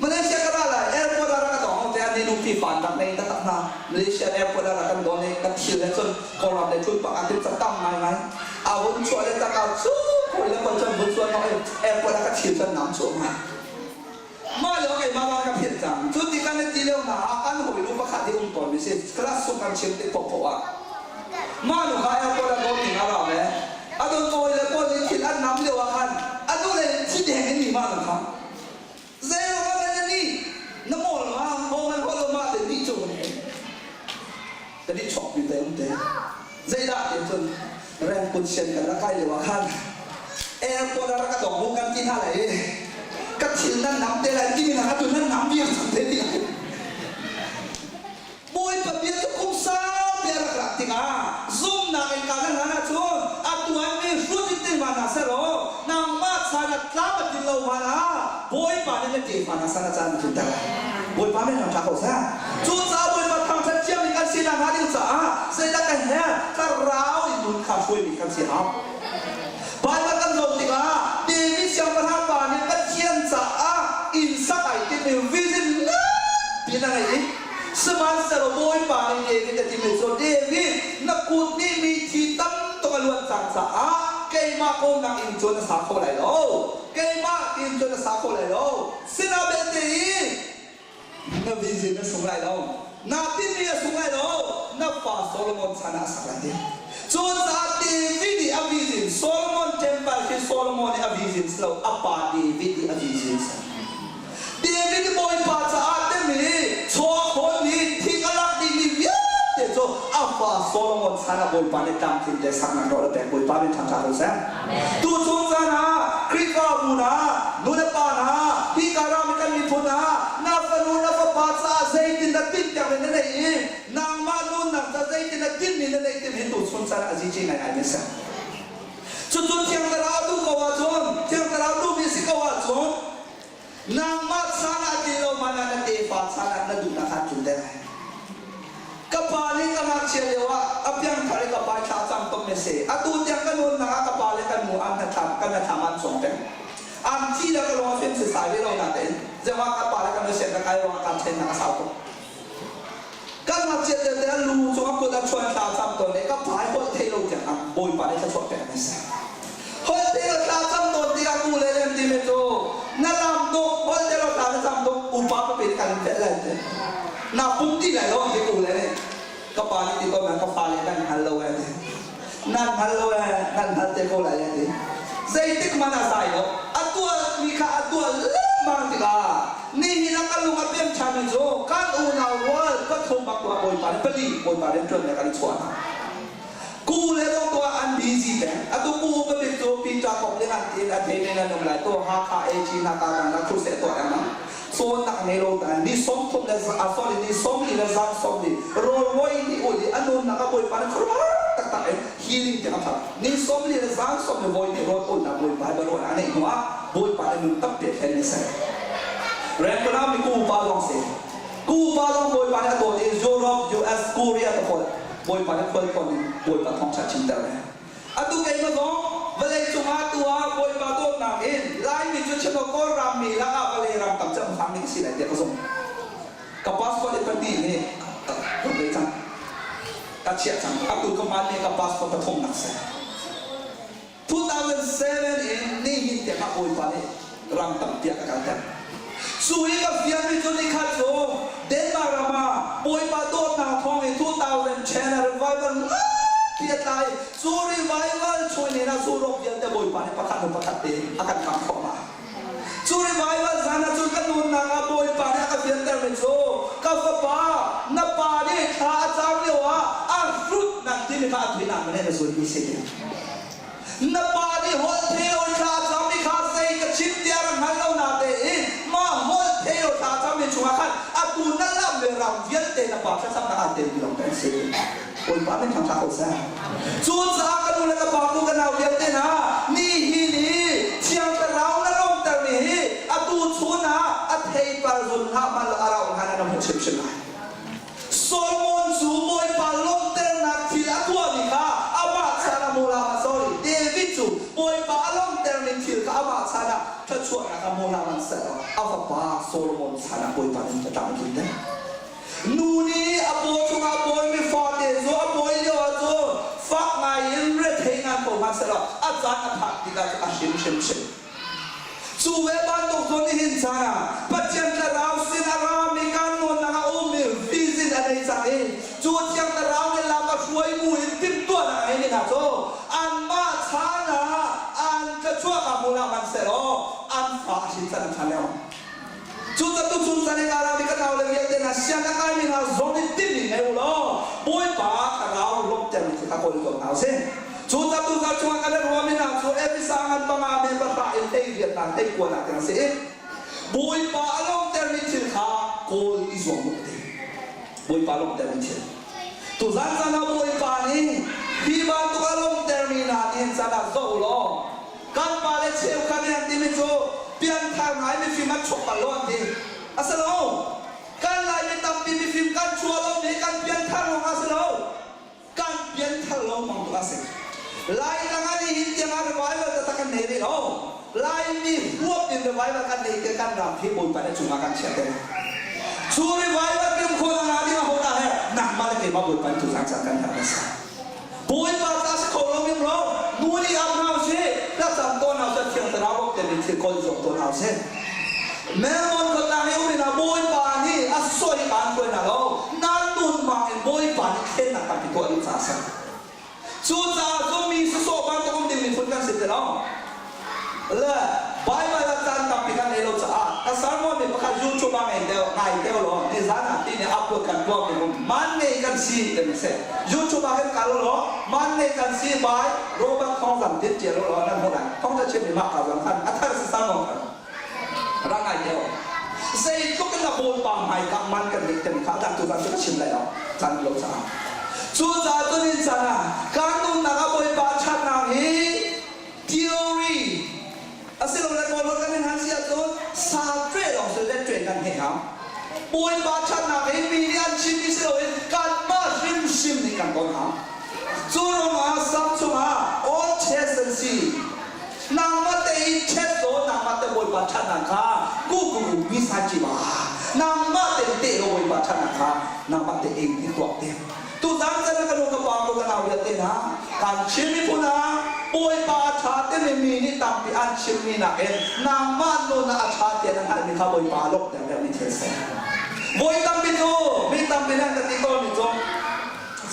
Speaker 1: Malaysia ka ra lai airport ah rak ka dong te an nu pi fan rak nei taktak hna. Malaysia airport ah rak kan don i kan thil he cun Kawlram le thul pak ah tin tam ngai ngai. A vun chuah le tak ah cu koi le koi cun vun chuan no airport ah ka thil cun nam chuah ngai. Mah lio keimah van ka philh cang. Cun ti kan i ti lio hna ah kan hawinu pakhat hi um tawn mi si. Class chung kan chim tik paohpaoh ah. Mah nu kha airport ah dawt ning a ra ve. A don kawi le pawl nih thil an nam lio ah khan a nu le thi deng in mi mah nu kha. Zei ruang ah na ni na mawl ma ho man ho lo ma te ni cu ka ni chok mi te um te. Zeidah ti cun rengkut sian kan rak kai lio ah khan airport ah rak ka dong mu kan ti hna lai i ka thil nan nam te lai timi hna tu nan nam viar cang te ti Bawipa bia cu kum saupi a rak rak tikah zumnak in ka kan hlan ahcun a tuan mi hrut in tin hna selaw nangmah chan ah tlam a tlin lo hmanh ah Bawipa nih na tefa hna san a caan a tlunter lai. Bawipa min thangṭha ko seh. Cucaah Bawipa thangṭhat thiammi kan si nakhnga ding caah zeidah kan herh? Thlarau in nun kha hruaimi kan si hau. Baibal kan zoh tikah David siangpahrang pa nih Pathian caah inn sak ai timmi vision nganpi in a ngei i sihmanhsehlaw Bawipa nih David a timi cu David na kut nih mi thi tam tuk a luan cang caah keimah kawlnak inn cu na sa kho lai lo. Keimah inn cu na sa kho lai lo. Sinah belte i na vision na sung lai lo. Na tinhmi a sung lai lo. Na fa Solomon chan ah a sak lai ti. Cucaah David i a vision Solomon temple khi Solomon i a vision si lo, a pa David i a vision si. David Bawipa caah timi chaw nih thing a lak dihmi vialte cu a fa Solomon chan ah Bawipa nih tlamtling le saknak rawh le pek Bawipa min thangṭhat ko seh. Tuchun caan ah Khrihfabu hna, nu le pa hna, hika ram i kan miphun ah na fanu na fapa caah zeitin dah tinhpiak na neih i nangmah nunnak ca zeitin dah tinhmi na neih timi hi tuchun caan ah a zici ngaingai mi a si. Cucu Thiang Thlarau duh ko ahcun, Thiang Thlarau duhmi si ko ahcun Nangmah chan ah ti lo man ah na tefa chan ah na duhnak kha tlun te lai. Ka pa nih ka ngakchia lio ah a piangthar i ka pa thla cam tuk mi si. Atu tiang ka nunnak ah ka pa le kan nu an hnathlam kan hnathlam an cawng peng. An thi le ka lung a fim sisai ve lo natein zeimah ka pa le ka nu sian ka kai ruangah kan ṭhennak a sau tuk. Kan ngakchia te te lu cung a kut a chuan thla cam tawn le ka pa holh thei lo tiang ah Bawipa nih thluachuah pek mi si. Holh thei lo thla cam tawn tikah ku le lem timi cu na lam tuk holh thei lo thla na cam tuk upa papi nih kan felh lai ti. Na pum ti lai lo ti ku le nih ka pa nih ti ko na ka fale kan hngal lo eh ti. Nan hngal lo eh nan hngal te ko lai eh ti. Zeitik hmanh a zai lo. A tuah mi kha a tuah lengmang tikah nihin ah kan lung a pem ṭhanmi cu kan unau rual pathum bak tuah Bawipa nih pali Bawipa rianṭuan le kan i chuah hna. Ku le dong tuah an busy peng. Atu ku pabik cu Peter kop le ngan tiin a thei men an um lai. Tu Hakha AG hna ka dang na crusade tuah lengmang. Cawnnak ngei lo ta ni 30 le a sorry ni 40 le zan 40 rawl voi ni ul i a nunnak a Bawipa nih khuaruahhar taktak in healing tiang a phak. Ni 40 le zan 40 voi nih rawl ulnak Bawipa he biaruahnak a neih hnu ah Bawipa nih nun tampi a thlen ni si. Rengpana mi ku pa zong si. Ku pa zong Bawipa nih a dawt i Europe, US, Korea te khual Bawipa nih khual tlawn in Bawipa thawngṭha chimter le. Atu keimah zong vawlei cungah tu ah Bawipa dawtnak in Laimi cu chim lo Kawlram mi lakah vawlei ram tam cem hram ding si lai tiah ka zumh. Ka passport i pahnih nih ka ve cang. Ka chiah cang. Atu ka hmaan nih ka passport pathumnak si. 2007 in nihin tiang ah Bawipa nih ram tampi a ka kalter. Cu i ka fianmi cu nikhat cu Denmark ram ah Bawipa dawtnak thawng in 2010 ah revival nganpi a tla i cu revival chung in ah cu rawk vialte Bawipa nih pakhat hnu pakhat tein a kan kham thluahmah. Cu revival zan ah cun ka nunnak ah Bawipa nih a ka fiantermi cu ka fapa na pa nih thla a cam lio ah a hrut nan timi kha a tuinak na na zulmi si ti. Na pa nih holh thei lo in thla a cammi kha zei ka chim tiah rak hngal lo natein mah holh thei lo thla a cammi chungah khan atu na lam. tuah le ram vialte na pa thlacamnak aa telmi lawng te an si. Bawipa min thangṭha ko seh. Cucaah ka nu le ka pa ku ka nau vialte hna, nihin i Thiang Thlarau na lawmtermi hi atu chun ah a theipar zun hlah hmanh law a rauh hlan ah na hmuh hrimhrim lai. Solomon cu Bawipa lawmhternak thil a tuahmi kha amah chan ah maw hlah sorry, David cu Bawipa a lawmhtermi thil kha amah chan ah thluachuahnak ah maw hlah hmanhsehlaw a fapa Solomon chan ah Bawipa nih a tlam a tlinter. Nu nih a paw chungah bawimi fate cu a pawi lio ahcun fak ngaiin rethei ngan ko hmanhsehlaw a caan a phak tikah cun a hrim hrimhrim. Cu ve bantuk cu nihin caan ah Pathian Thlarau sin a rami kan nawnnak a ummi vision a nei cang i cu Thiang Thlarau nih lam a hruai bu in timhtuahnak a ngeimi hna cu anmah chan ah an thluachuah kha hmu hlah hmanhsehlaw an fa a hrin chan an ṭhan lengmang. Cu bantuk chung caan i kaa rami ka naule vialte hna sian a kaimi hna zong nih timhmi ngei u law Bawipa Thlarau lawmhtermi cu kha kawl tuah hna u sih. Cu bantuk hna chungah kan i ruahmi hna cu Efesa ngan panga me pahra in 18 hna 19 ah tiang a si i Bawipa a lawmhtermi thil kha kawl i zuam u a ti. Bawipa lawmhtermi thil. Tuzan caan ah Bawipa nih hi bantuk a lawmhtermi hna nihin caan ah zoh u law Kan pale cheukhat nih an timi cu pianthar ngai mifim an chuak bal lo an ti. A si lo. Kan Laimi tampi mifim kan chuah lomi kan pianthar ruangah a si lo. Kan pianthar lo mang tuk a si. Laitlang ah nihin tiang ah revival taktak kan nei rih lo. Laimi huap in revival kan nei te kan ram hi Bawipa nih cungah kan chiah te lai. Cu revival timkhua na ngah ding ah hodah he nangmah le keimah Bawipa nih tuzaan caan kan herh a si. Bawipa ta si kho lo min ro nu nih ap hna usih thlacam tawn hna usih thiang thlarau rawk te nih thil kawl zuam tawn hna usih Melbourne khuatlang i um in ah Bawipa nih a soi kaan hruai hna lo nan nun mang in Bawipa nih thlennak tampi tuah ding caah a ser cucaah cu mi sawsawh bantuk um ding miphun kan si ti lo Le Baibal ah caan tampi kan ngei lo caah ka sermon mi pakhat YouTube ah ngei deuh ngai deuh law nizan ah ti nih upload kan tuah mi um man ngei kan si ti mi si. YouTube ah hin kal law man ngei kan si by Robert Thawng Zam tin ṭial law nan hmuh lai. Thawng ca chim mi mah ka zong khan a thar si sermon khan rak ngai deuh. Zeitluk in a Bawipa hmai ka man kan neih timi kha a dang tu zan cu ka chim lai lo caan lo caah. Cucaah tunin caan ah kan nunnak ah Bawipa ṭhatnak hi Theory asilole kawlholh kan in han si ahcun sa ṭe lawng si let ṭe kan hei hau. Bawipa ṭhatnak hi mi nih an chimmi si loin kanmah hrimhrim nih kan ton hau. Cu ruangah Sam chungah all chest an si. Nangmah te i ṭhet law nangmah te Bawipa ṭhatnak kha ku ku ku mi san ci ba. Nangmah te te law Bawipa ṭhatnak kha nangmah te ing in tuak te. Tuzan chan ah ka nu ka pa ko ka nau vialte hna kan Chin miphun ah Bawipa a ṭha timi mi nih tampi an chimmi nakin nangmah nun ah a ṭha tiah na hngalhmi kha Bawipa a lawmhter deuhmi thil a si. Voi tampi cu mi tampi nih an ka ti tawnmi cu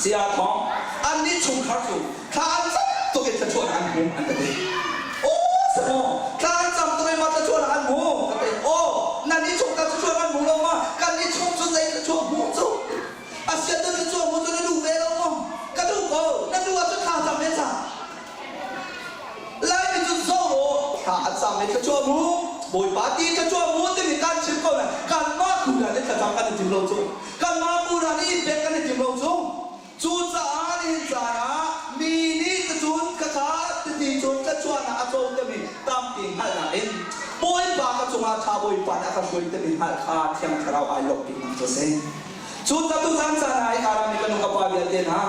Speaker 1: Saya Thawng annih chungkhar cu thla an cam tuk in thluachuahnak an hmu an ka ti. Aw si maw thla an cam tuk in ma thluachuahnak an hmu ka ti. Aw nan i chungkhar thluachuahnak an hmu lo ma kan i chung cu zei thluachuah hmuh cu Asian na cuang mu cu na duh ve lo maw? Ka duh ko. Na duh ahcun thla cam ve ca. Laimi cu zo law thla an cam i thluachuah mu. Bawipa ti thluachuah mu timi kan chim ko lai. Kanmah Buddha nih thlacam kan i tim lo cu. Kanmah Buddha nih i pek kan i tim lo cu. Cucaah nihin caan ah mi nih cun khakha titi cun thluachuahnak a co timi tampi hngalhnak in Bawipa ka cungah ṭha Bawipa nih a ka hruai timi hngalh kha Thiang Thlarau ai lawmhpi nak cu a si. Cun ka tuzan caan ah hi Aram i ka nu ka pa vialte hna,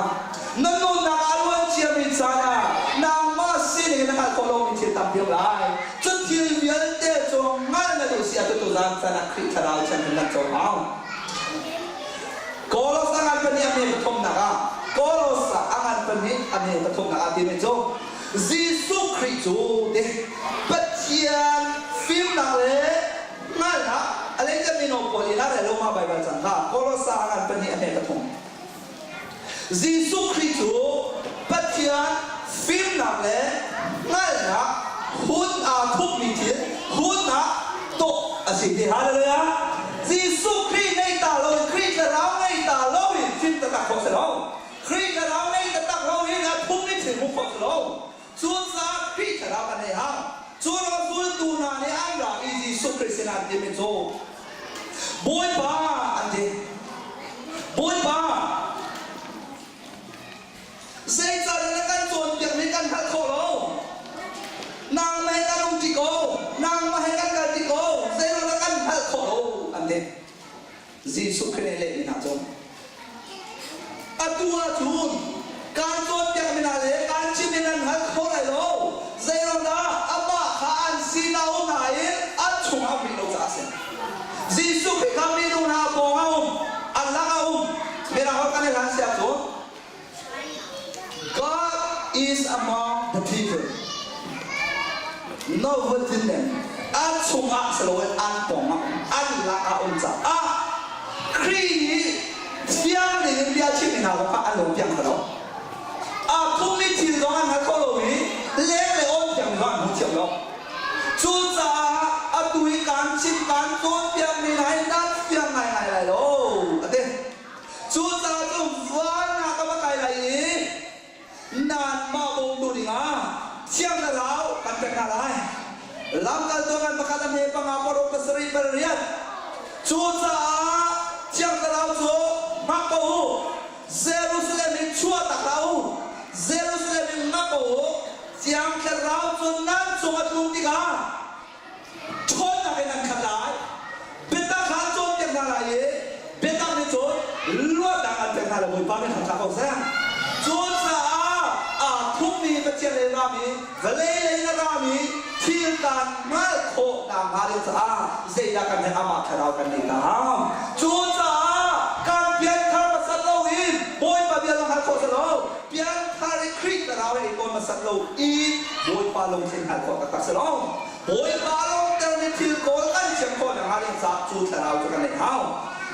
Speaker 1: na nunnak ah a luan ciami caan ah nangmah sining in na hngalh khawh lomi thil tampi um lai. Cu thil vialte cu hngalh na duh si ahcun tuzan caan ah Khrih Thlarau Thianghlim nan co hau. Kolos a ngan pahnih a me pathumnak ah Kolos a ngan pahnih a me pathumnak ah timi cu Jesuh Khrih cu te Pathian fimnak le hngalhnak a lei mino pawl inn ah rel u ma Baibal cang kha Kolosa a ngan pahnih a hme pathum Jesuh Khrih cu Pathian fimnak le hngalhnak hun aa thupmi thil hun ah tawh a si ti hallelujah Jesuh Khrih ngei ta lo in Khrih thlarau ngei ta lo in fim taktak khawh si lo Khrih thlarau ngei taktak lo in a thupmi thil hmuh khawh si lo Cucaah Khrih thlarau kan ei hau. Cu ram zultu hna nih an ra i Jesuh Khrih sinah an timi cu, Bawipa, an ti. Bawipa, zeicahtiah na kan cawnpiakmi kan hngalh khawh lo? Nangmah he kan um ṭi ko, nangmah he kan kal ṭi ko, zeiruang dah kan hngalh khawh lo? An ti. Jesuh Khrih nih a lehmi hna cu, Atu ahcun kaan cawnpiakmi hna le kaan chimmi nan hngal kho lai lo. Zeiruangdah amah kha an sinah um nain an chungah um rih lo caah a si. Jesuh Khrih kha minung hna pawng a um, an lakah a um. Mirang holh kan i hlan si ahcun God is among the people. No within them. An chungah si loin an pawngah um, an lakah um caah Khrih nih thiang ding in bia chimmi hna zong kha an lung piang kho lo. Aa phungmi thil zong an hngal kho lo i leng le awn thiangmi zong an hmu thiam lo. Cucaah atu i kaan chim kaan cawnpiakmi hna hi nan fiang ngaingai lai lo, a ti. Cucaah cun van ah ka va kai lai i nanmah bawmtu dingah Thiang Thlarau kan pek hna lai. Lamkaltu ngan pakhat a hme panga paruk pasarih pariat. Cucaah Thiang Thlarau cu hngak ko u. Jerusalem in chuah tak hlah u. Jerusalem in hngak ko u. Thiang Thlarau cu nan cung a tlung tikah ṭhawnnak in an khat lai. Biatak kha an cawnpiak hna lai i biatak nih cun luatnak an pek hna lai. Bawipa nih thangṭhat ko seh. Cucaah aa thummi Pathian lei rami, vawlei lei in a rami thil kaan hngalh khawh nakhnga ding caah zeidah kan herh amah thlarau kan nei ta hau. Cucaah kan pianthar hmasat loin Bawipa bia zong hngalh khawh si lo. Pianthar i Khrih thlarau he i tawn hmasat lo i Bawipa lungthin hngalh khawh taktak si lo. Bawipa lawmtermi thil kawl kan thiam khawh nakhnga ding caah cu thlarau cu kan neih hau.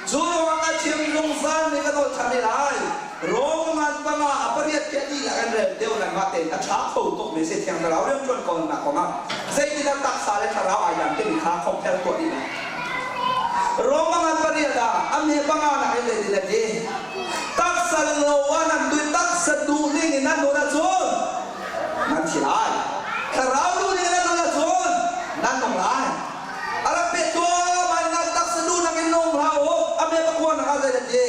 Speaker 1: Cu ruangah ka thiam zungzalmi ka nawl ṭhan i lai. Rom ngan panga a pariat khi a dihlak in rel deuh lengmah tein a ṭha kho tukmi si Thiang Thlarau rianṭuan kawnnak kongah zeitindah taksa le thlarau ai dang timi kha compare tuah dih lai. Rom ngan pariat ah a hme panga nak in zeitin a ti? Taksa lo ah nan duh taksa duh ning in nan nun ahcun nan thi lai. Thlarau duh ning in nan nun ahcun nan nung lai. A rak peh tuahmah in nan taksa duhnak in nung hlah u. A me pakua nak ah zei a ti?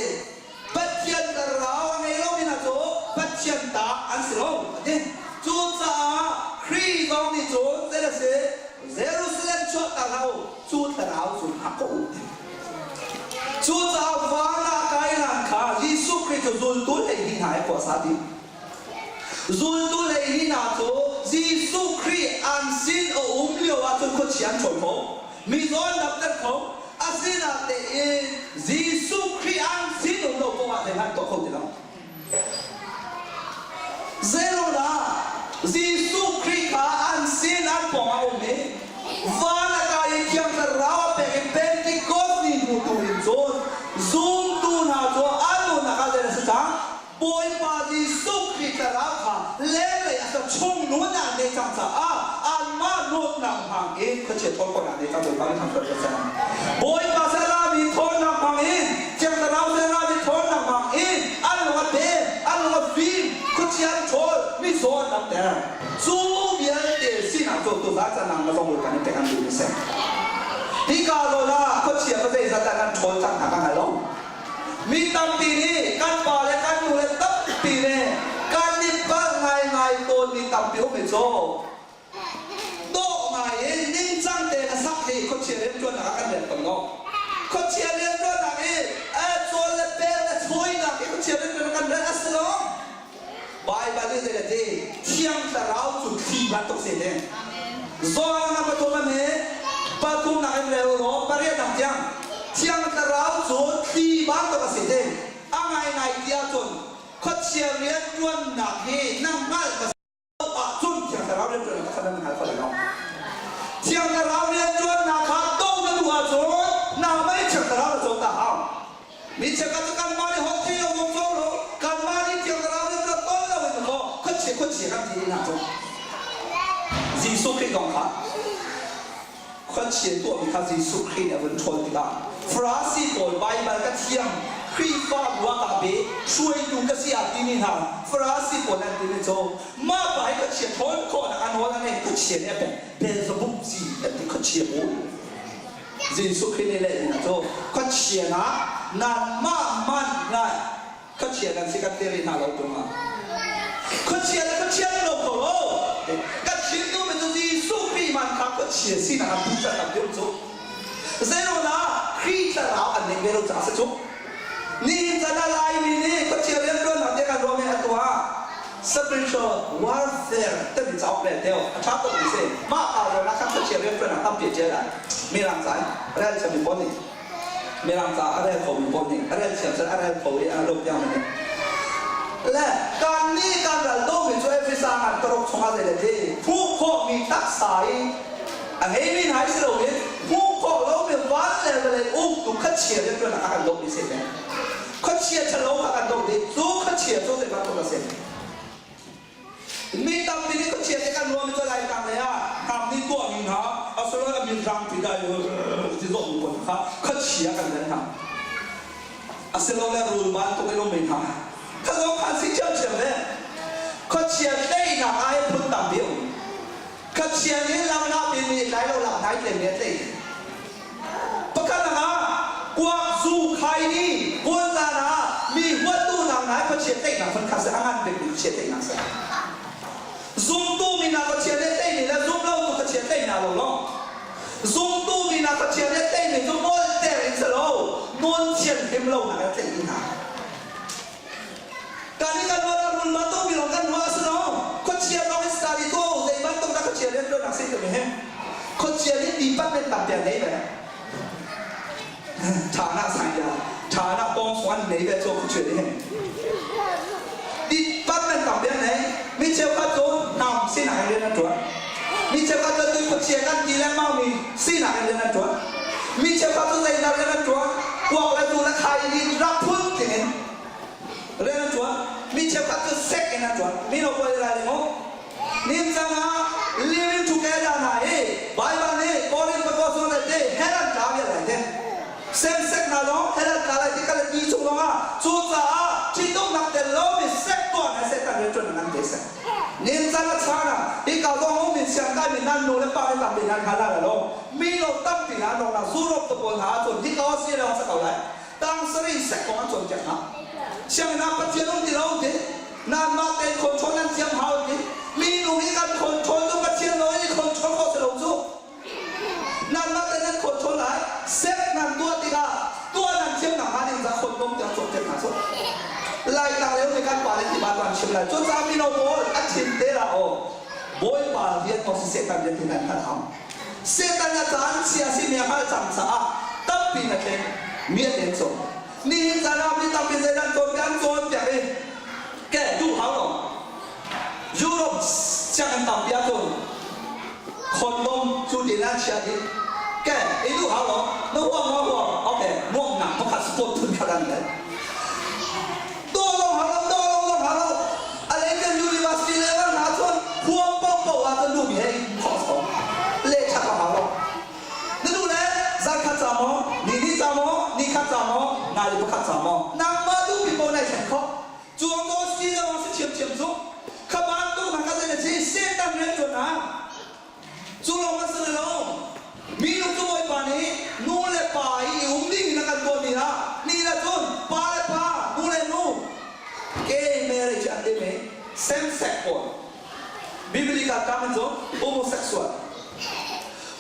Speaker 1: Pathian thlarau a ngei lomi hna cu Pathian ta an si lo a ti. Cucaah Khrih zong nih cun zei a si? Jerusalem chuahter hlah u, cu thlarau cu hngak ko u. Cucaah van ah kai hlan kha Jesuh Khrih cu zultu 12 hna he khua sa ti. Zultu 12 hna cu Jesuh Khrih an sin a um lio ahcun khuachia an ṭhawl kho, mizaw an damter kho. Asinain Jesuh Khrih an sin um lo poah ah zeihmanh tuah kho ti lo. Zeiruangah Jesuh Khrih kha an sin an pawng ah a um i van a kai i Thiang Thlarau a pek i Pentecost ni hnu tu in cun zumtu hna cu an nunnak ah zei a si cang? Bawipa Jesuh Khrih Thlarau kha lenglei a sa chung nun ah an neih cang caah anmah luatnak hmang in khuachia ṭhawl khawhnak an nei cang. Bawipa nih thangṭhat ko seh. Bawipa Serami ṭhawnnak hmang in Thiang Thlarau Serami ṭhawnnak hmang in an lung a pem, an lung a fim, khuachia an ṭhawl, mizaw an damter. Cu vialte sinak cu tuzaan caan nangmah zong Bawipa nih pek an duhmi a si. Hika zawn ah khuachia va zeizat dah nan ṭhawl cang hna ka hngal lo. Mi tampi nih kan pa le kan nu le tampi nih kan i palh ngaingai tawnmi tampi um hi cu dawh ngai in ningcang tein a sak hi khuachia rianṭuannak ah kan rel tawn lo. Khuachia rianṭuannak i cawl le pel le chawinak hi khuachia rianṭuannak kan rel a si lo. Baibal nih zei a ti? Thiang Thlarau cu thli bantuk si te. Zawn a pathum an hi pathumnak in rel law pariatnak tiang Thiang Thlarau cu thli bantuk a si te. A ngaingai ti ahcun khuachia rianṭuannak hi na hngalh ahcun Thiang Thlarau rianṭuannak pakhat nan hngal kho lai lo. Thiang Thlarau rianṭuannak kha do na duh ahcun nangmah nih Thiang Thlarau na cawn ta hau. Mi cheukhat cu kanmah nih holh thei lo zong cawng lo, kanmah nih Thiang Thlarau rianṭuan tawn lo in maw khuachia khuachia kan ti hna cu. Jesuh Khrih kong kha Khuachia tuahmi kha Jesuh Khrih nih a vun ṭhawl tikah Farasi pawl Baibal ka thiam, Khrihfa ruangah be hruaitu ka si aa timi hna Farasi pawl an timi cu mah pa hi khuachia ṭhawn khawhnak a nawl a ngei khuachia nih a pek Beelzebub si an ti khuachia pawl. Jesuh Khrih nih lehmi hna cu khuachia hna Nanmah man ngai khuachia nan si kan ti rih hna lo tung ah. Khuachia le khuachia nan lo kho lo. Kan chim duhmi cu Jesuh Khrih man kha khuachia sinak ah puh tam deuh cu. Zeiruangah Khrih thlarau an neih ve lo caah si cu. Nihin caan ah Laimi nih khuachia rianṭuannak tiah kan ruahmi a tuah. Spiritual warfare timi cauk rel deuh a ṭha tukmi si. Mah ka zawn ah khan khuachia rianṭuannak tampi a ṭial ai. Mirang ca in rel thiammi pawl nih Mirang ca a rel khomi pawl nih a rel thiam cun a rel kho i a lung tiang nih le kan nih kan ral domi cu Efesa ngan paruk chungah zei le ti hmuh khawhmi taksa i a ngeimi hna si loin hmuh khawh lomi van le vawlei uktu khuachia rianṭuannak a kan dohmi si te khuachia ṭhalo kha kan doh dih cu khuachia cu zei bantuk a si Mi tampi nih khuachia te kan ruahmi cu Laitlang lei ah hnam nih tuahmi hna asilo a min rang ti dai ti zawhmi pawl kha khuachia kan len hna. Asilole rul bantuk in ummi hna kha zong khan si ṭhiamṭhiam ve. Khuachia teinak ah hin phun tampi a um. Khuachia nih lam ah mi tlai lo lak nai tlem mi a tlei. Pakhat ah kuak zu khai ni kawlzan ah mi huatu nak nai khuachia teinak phun kha si a ngan bikmi khuachia teinak si. Zumtu mi hna khuachia nih teimi le zumlo tu khuachia teinak lo long. Zumtu mi hna khuachia nih teimi cu molter in si lo nun thianhlim lo nak in tleimi hna. Kan i kan ruah rul bantuk mi lawng kan ruah a si lo. Khuachia lawng in study ko zei bantuk dah khuachia rianṭuannak si timi hi. Khuachia nih pipat men tampi an nei ve. Ṭha sang ya, ṭha na pawng sung an nei ve cu khuachia nih hin. Pipat men tampi an nei. Mi cheukhat cu hnam sinak in rian an ṭuan. Mi cheukhat cu tui khuachia kan ti lengmang mi sinak in rian an ṭuan. Mi cheukhat cu zeidah rian an ṭuan? Kuak le zu le khai in rak phun tlingin rian an ṭuan. Mi cheukhat cu sek in an ṭuan. Mi no pawl lai ding u. Nimcang ah living together hna hi Baibal nih Korin pakua sung le te hell an tla vial lai te. Same sex hna zong hell an tla lai ti kha le ti chung zongah cucaah ṭhitumnak tel lomi sek tuah hna Satan rianṭuan nan te sek. Nimcang a chan ah hika zong um in siangkai mi nan nu le pa nih tampi nan hal lai lo. Mi lo tampi hna nong na Europe te pawl hna ahcun hika si lawng sa ko lai. Tang sarih sek kong an cawnpiak hna. Sianginn ah Pathian um ti lo ti, nanmah tein control nan thiam hau ti, minung i kan control cu Pathian nawl in i control khawh si lo cu. Nanmah tein nan control lai, sek nan tuah tikah tuah nan thiam nakhnga ding ca khontom tiang cawnpiak hna cu. Laitlang lio nih kan pa le tiva tu an chim lai. Cucaah mino pawl a thin te dah aw Bawipa rian maw si Satan rian ti nan hngalh hau. Satan a caan chia simi a hngalh cang caah tampi na thleng mi a tlen cawm. Nihin caan ah mi tampi zeidah an cawnpiak an cawnpiak i ke duh hau lo. Europe sianginn tampi ahcun condom cu tin an chiah dih. Ke i duh hau lo. Na huam maw huam? Okay, nuamhnak pakhat sport phun khat an ngei. Dawh lo hau lo, dawh lo zong hau lo. A lengten university level hna cun huam paohpaoh ah cun duhmi he khawh a si ko. Lehchap a hau lo. Na duh le zarkhat ca maw, ni hnih ca maw, ni khat ca maw, nai pakhat ca maw, nangmah duhmi paoh nai thlen khawh. Cuang ko si lo si thiamthiam cu. Kha bantuk hna kha zei na si, Satan rianṭuan ah Cu lawng a si lo. Minung cu Bawipa nih nu le pa i i um ding in a kan tuahmi ah ni le cun pa le pa, nu le nu, gay marriage an timi same sex pawl biblical term in cun homosexual.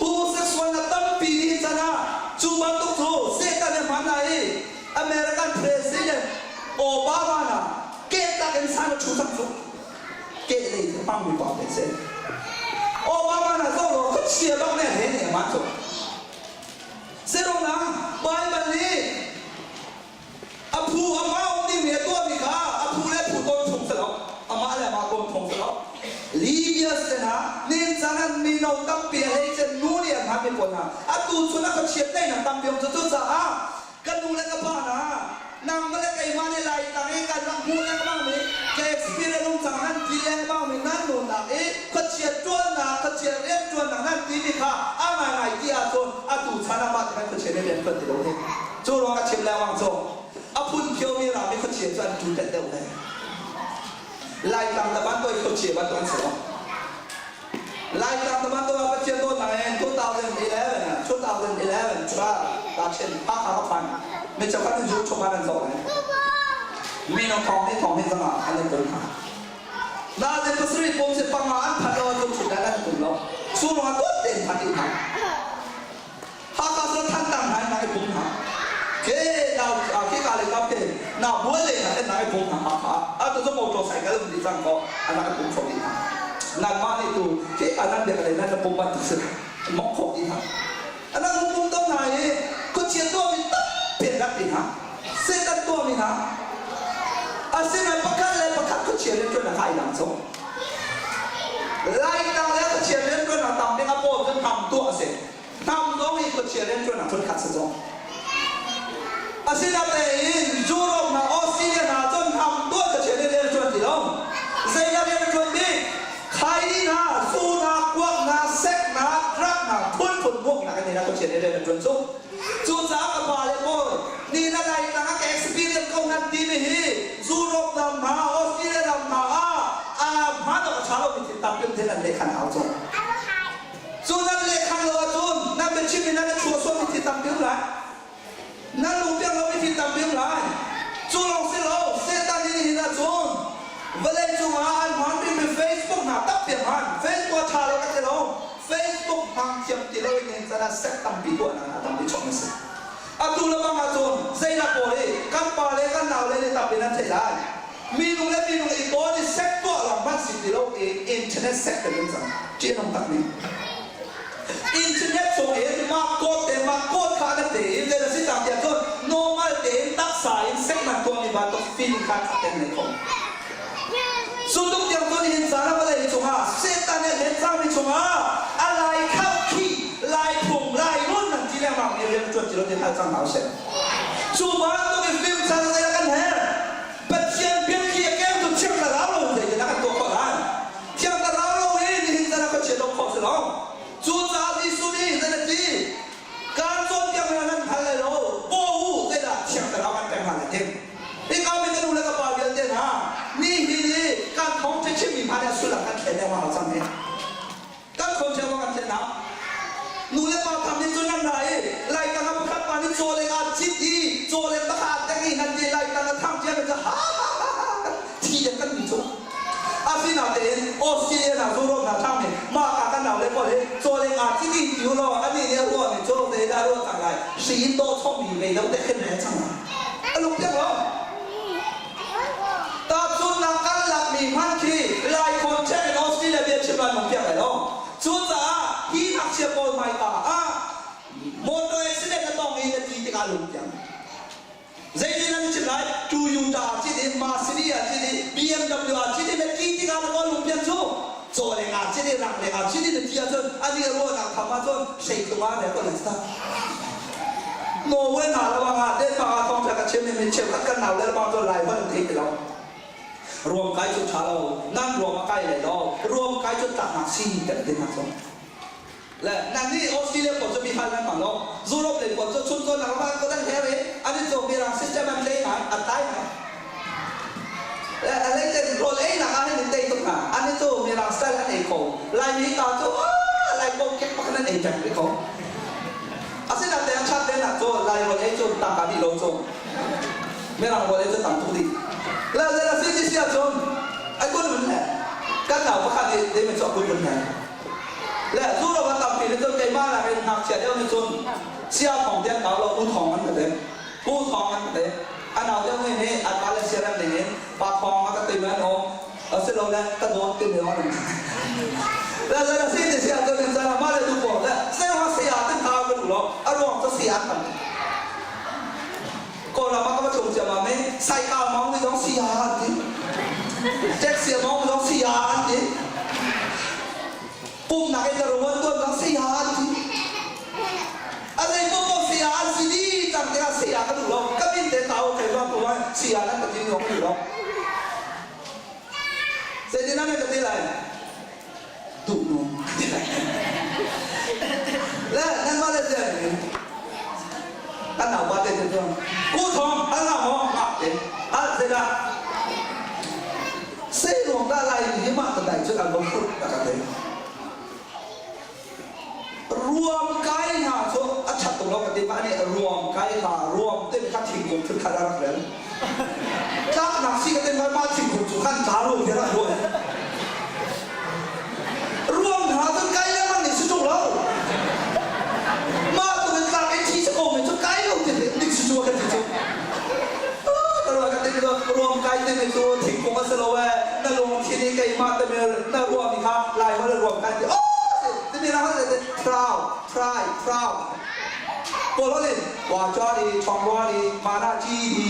Speaker 1: Homosexual na tampi ni can ah cu bantuk cu Satan nih a hman lai i American President Obama na kehtak in san a thu cang cu. Kehlei cu hmangmi pa te si. Obama na zoh law khuachia bak nih a he nih amah cu. Zeirona Baibal nih a phu amah um dingmi a tuahmi kha a phu le phu tawn chung si lo. Amah le amah tawn chung si lo. Libya sinah nincang an mino tampi a hleice nu nih an hmanmi pawl hna atu chun a khuachiat teinak tampi um cu cucaah Ka nu le ka pa hna, nangmah le keimah nih Laitlang i kan rak hmuh lengmangmi ka experience um cang nan ti lengmangmi nan nunnak i khuachia ṭuannak, khuachia rianṭuannak nan timi kha a ngaingai ti ahcun atu chan ah mah ti kan khuachia nih rian ṭuan ti lo hi. Cu ruang ka chim lengmang cu a phunphiomi ram i khuachia cu an ṭu tet deuh ve. Laitlang da bantuk i khuachia bantuk an si lo. Laitlang taman ah Pathian dawtnak in 2011 2011 12 ta chen Hakha ka phan. Mi cheukhat nih YouTube ah nan zoh lai. Minung thong hnih thong hnih zongah an i pum hna. Nain pasarih pum si panga an phanh lo ahcun thutdan an pum lo. Cu ruangah tuan tein phanh dih hna. Hakha cu Thantlang hna in nak i pum hna. Ke nau ke ka le kam ke na bual le hna nak i pum hna Hakha. Atu cu motor cycle um dih cang ko an nak i pum kho dih hna. Nangmah nih tu ke ka nan biak le nan pum bantuk si mok khawh dih hna. Anak pum tam hna i khuachia tuahmi tampi an rak ti hna. Satan tuahmi hna. Asinain pakhat le pakhat khuachia rianṭuan a kai dang cu. Laitlang le khuachia rianṭuan a tam ding a pawl cu hnam tuah a si. Hnam zong hi khuachia rianṭuan a phunkhat si zong. Asinain Europe hna, Australia hna cun hnam tuah khuachia nih rian a ṭuan ti lo. Zeidah rian a ṭuan bik? Khaini hna, zu hna, kuak hna, sek hna, drug hna, phunphun hmuaknak in nih khuachia nih rian a ṭuan cu. Cucaah ka pa le pawl nih na Laitlang ah ka experience ko nan timi hi Europe ram hna, Australia ram hna ah aa hmaan awk a ṭha lomi thil tampi um thil an lehkhan hau cu. Cu nan lehkhan lo ahcun nan biachim in nan i chuahsuahmi thil tampi um lai. Nan lungpiang lomi thil tampi um lai. Cu lawng si lo, Satan nih nihin ahcun vawlei cungah an hman rihmi Facebook hna tampi a hman. Facebook a ṭha lo kan ti lo. Facebook hmang thiam ti loin nihin caan ah sek tampi tuahnak ah tampi chawnh a si. Atu le bang ahcun zeidah pawl hi kan pa le kan nau le nih tampi nan theih lai. Minung le minung i tawn i sek tuah lawng hmanh si ti lo i internet sek kan um cang. Ṭih a nung tak mi. Internet chung in mah code te mah code kha na te in zei na si cang tiah cun normal tein taksa in sek nan tuahmi bantuk feeling kha ṭha tein nei kho. Cu tuk tiang cu nihin caan ah vawlei cungah Satan nih a hlen cangmi chungah a lai khamh khih, lai phung, lai run nan ti lengmang mi rian ṭuan ti lo ti hngal cang hna usih. Cu bantuk in fimchan zeidah kan herh? Pathian biathli a kengtu Thiang Thlarau lo in zeitindah kan tuah khawh lai? Thiang Thlarau lo in nihin caan ah khuachia doh khawh si lo. Cucaah Jesuh nih zei a ti? Kaan cawnpiak hna nan hngal lai lo, paw u, zeidah Thiang Thlarau kan pek hna lai tim. Hika mi ka nu le ka pa vialte hna, nihin i kan thawngṭha chimmi hna nih a sullam kan thlen lengmang lo cang hi. Kan thawngṭha bang kan thlen hna. Nu le pa tham nih cun nan ra i Laitlang ah pakhat pa nih cawleng aa cit i cawleng bak aa teng i nan ti Laitlang a thang cia mi cu ha ha ha ha thi in kan ti cu. Asinain Australia hna Europe hna thang nih mah ka kan nau le pawl hi cawleng aa cit i ti u law anih nih a ruahmi cu zeidah a ruah cang lai hri in dawh chommi vei lo te khin rel cang lai. A lung piak lo. Tahchunhnak kan lakmi hmanh khi Lai content in Australia bia chim lai lung piak lai lo. Cucaah hi ngakchia pawl hmaika ah motor accident a tong i na ti tikah lung piang. Zeitin an chim lai? Toyota ah cit in, Mercedes ah cit in, BMW ah cit in na ti tikah na kawl lung piang cu. Cawleng ah cit in, rangleng ah cit in na ti ahcun ani a ruahnak tham ahcun hreitlung ah rel ko lai ta. Norway hna lo ah Denmark ah thawngṭha ka chim i mi cheukhat kan nau le bang cu Lai holh an thei ti lo. Ruam kai cu ṭha lo, nan ruam a kai lai lo, ruam kai cu tlaknak si kan ti hna cu. Le nan nih Australia pawl cu mi hal nan hmang lo, Europe lei pawl cu chun cawnnak ram ah an an her i an i cawk mirang system an tlei ngai, an tlai ngai. Le a lei ten rawl einak ah hin in tei tuk hna. An i cu mirang style an ei kho. Laimi ta cu Lai kokek pakhat an ei peng rih ko. Asinain a ṭhat len ah cu Lai rawl ei cu tangka dih lo cu Mirang rawl ei cu tam tuk dih. Le le a si ti si ahcun ai kun vun he kan nau pakhat nih David cu a kun vun he. Le zu lo a tampi nih cun keimah nakin ngakchia deuh nih cun sia thawng tiang kau lo u thawng an ka ti. Pu thawng an ka ti. A nau deuh nih nih an mah le siarem ning in pa thawng a ka ti men um asilole ka dawt timi zong an um. Le le a si ti si ahcun in caan ah mah le duh paoh le zeirang saya ti hna ka duh lo a ruang cu saya an tam. Kawlram ah ka va tlung ciammam i saikau mawng mi zong saya an ti. Taxi a mawng mi zong saya an ti. Pumnak in na ruan tuan zong saya an ti. A zei paohpaoh saya an si dih cang tiah saya ka duh lo. Ka min te tau kai ruang ko ah saya nan ka ti zong ka duh lo. Zeitin nan ka ti lai? Duh nung ka ti lai. Le nanmah le ziang in kan naupa te cu cun ku thong an ngah maw ngah te al zeidah sei ruang dah lai hi mah ka dai cun an va phut a ka ti. Ruam kai hna cu a ṭhat tuk lo ka ti. Mah nih ruam kai kha ruam timi kha thing. khat a rak rel. Tlaknak si ka ten mah thingkung cu khan tla ruang tiah rak ruah. Ruang hna cun kai lengmang ning si ṭung lo. Mah tu in tlak in thi si ko mi cu kai lo ti ning si cu kan ti cu. Ka ruah ka ti ruang kai te mi cu thingkung a si lo ee na lungthin i keimah te mi na ruah mi kha lai holh ruang kai ti oh ti mi na holh te trau try trau Kawl holh in wa cha di chong wa di mana chi di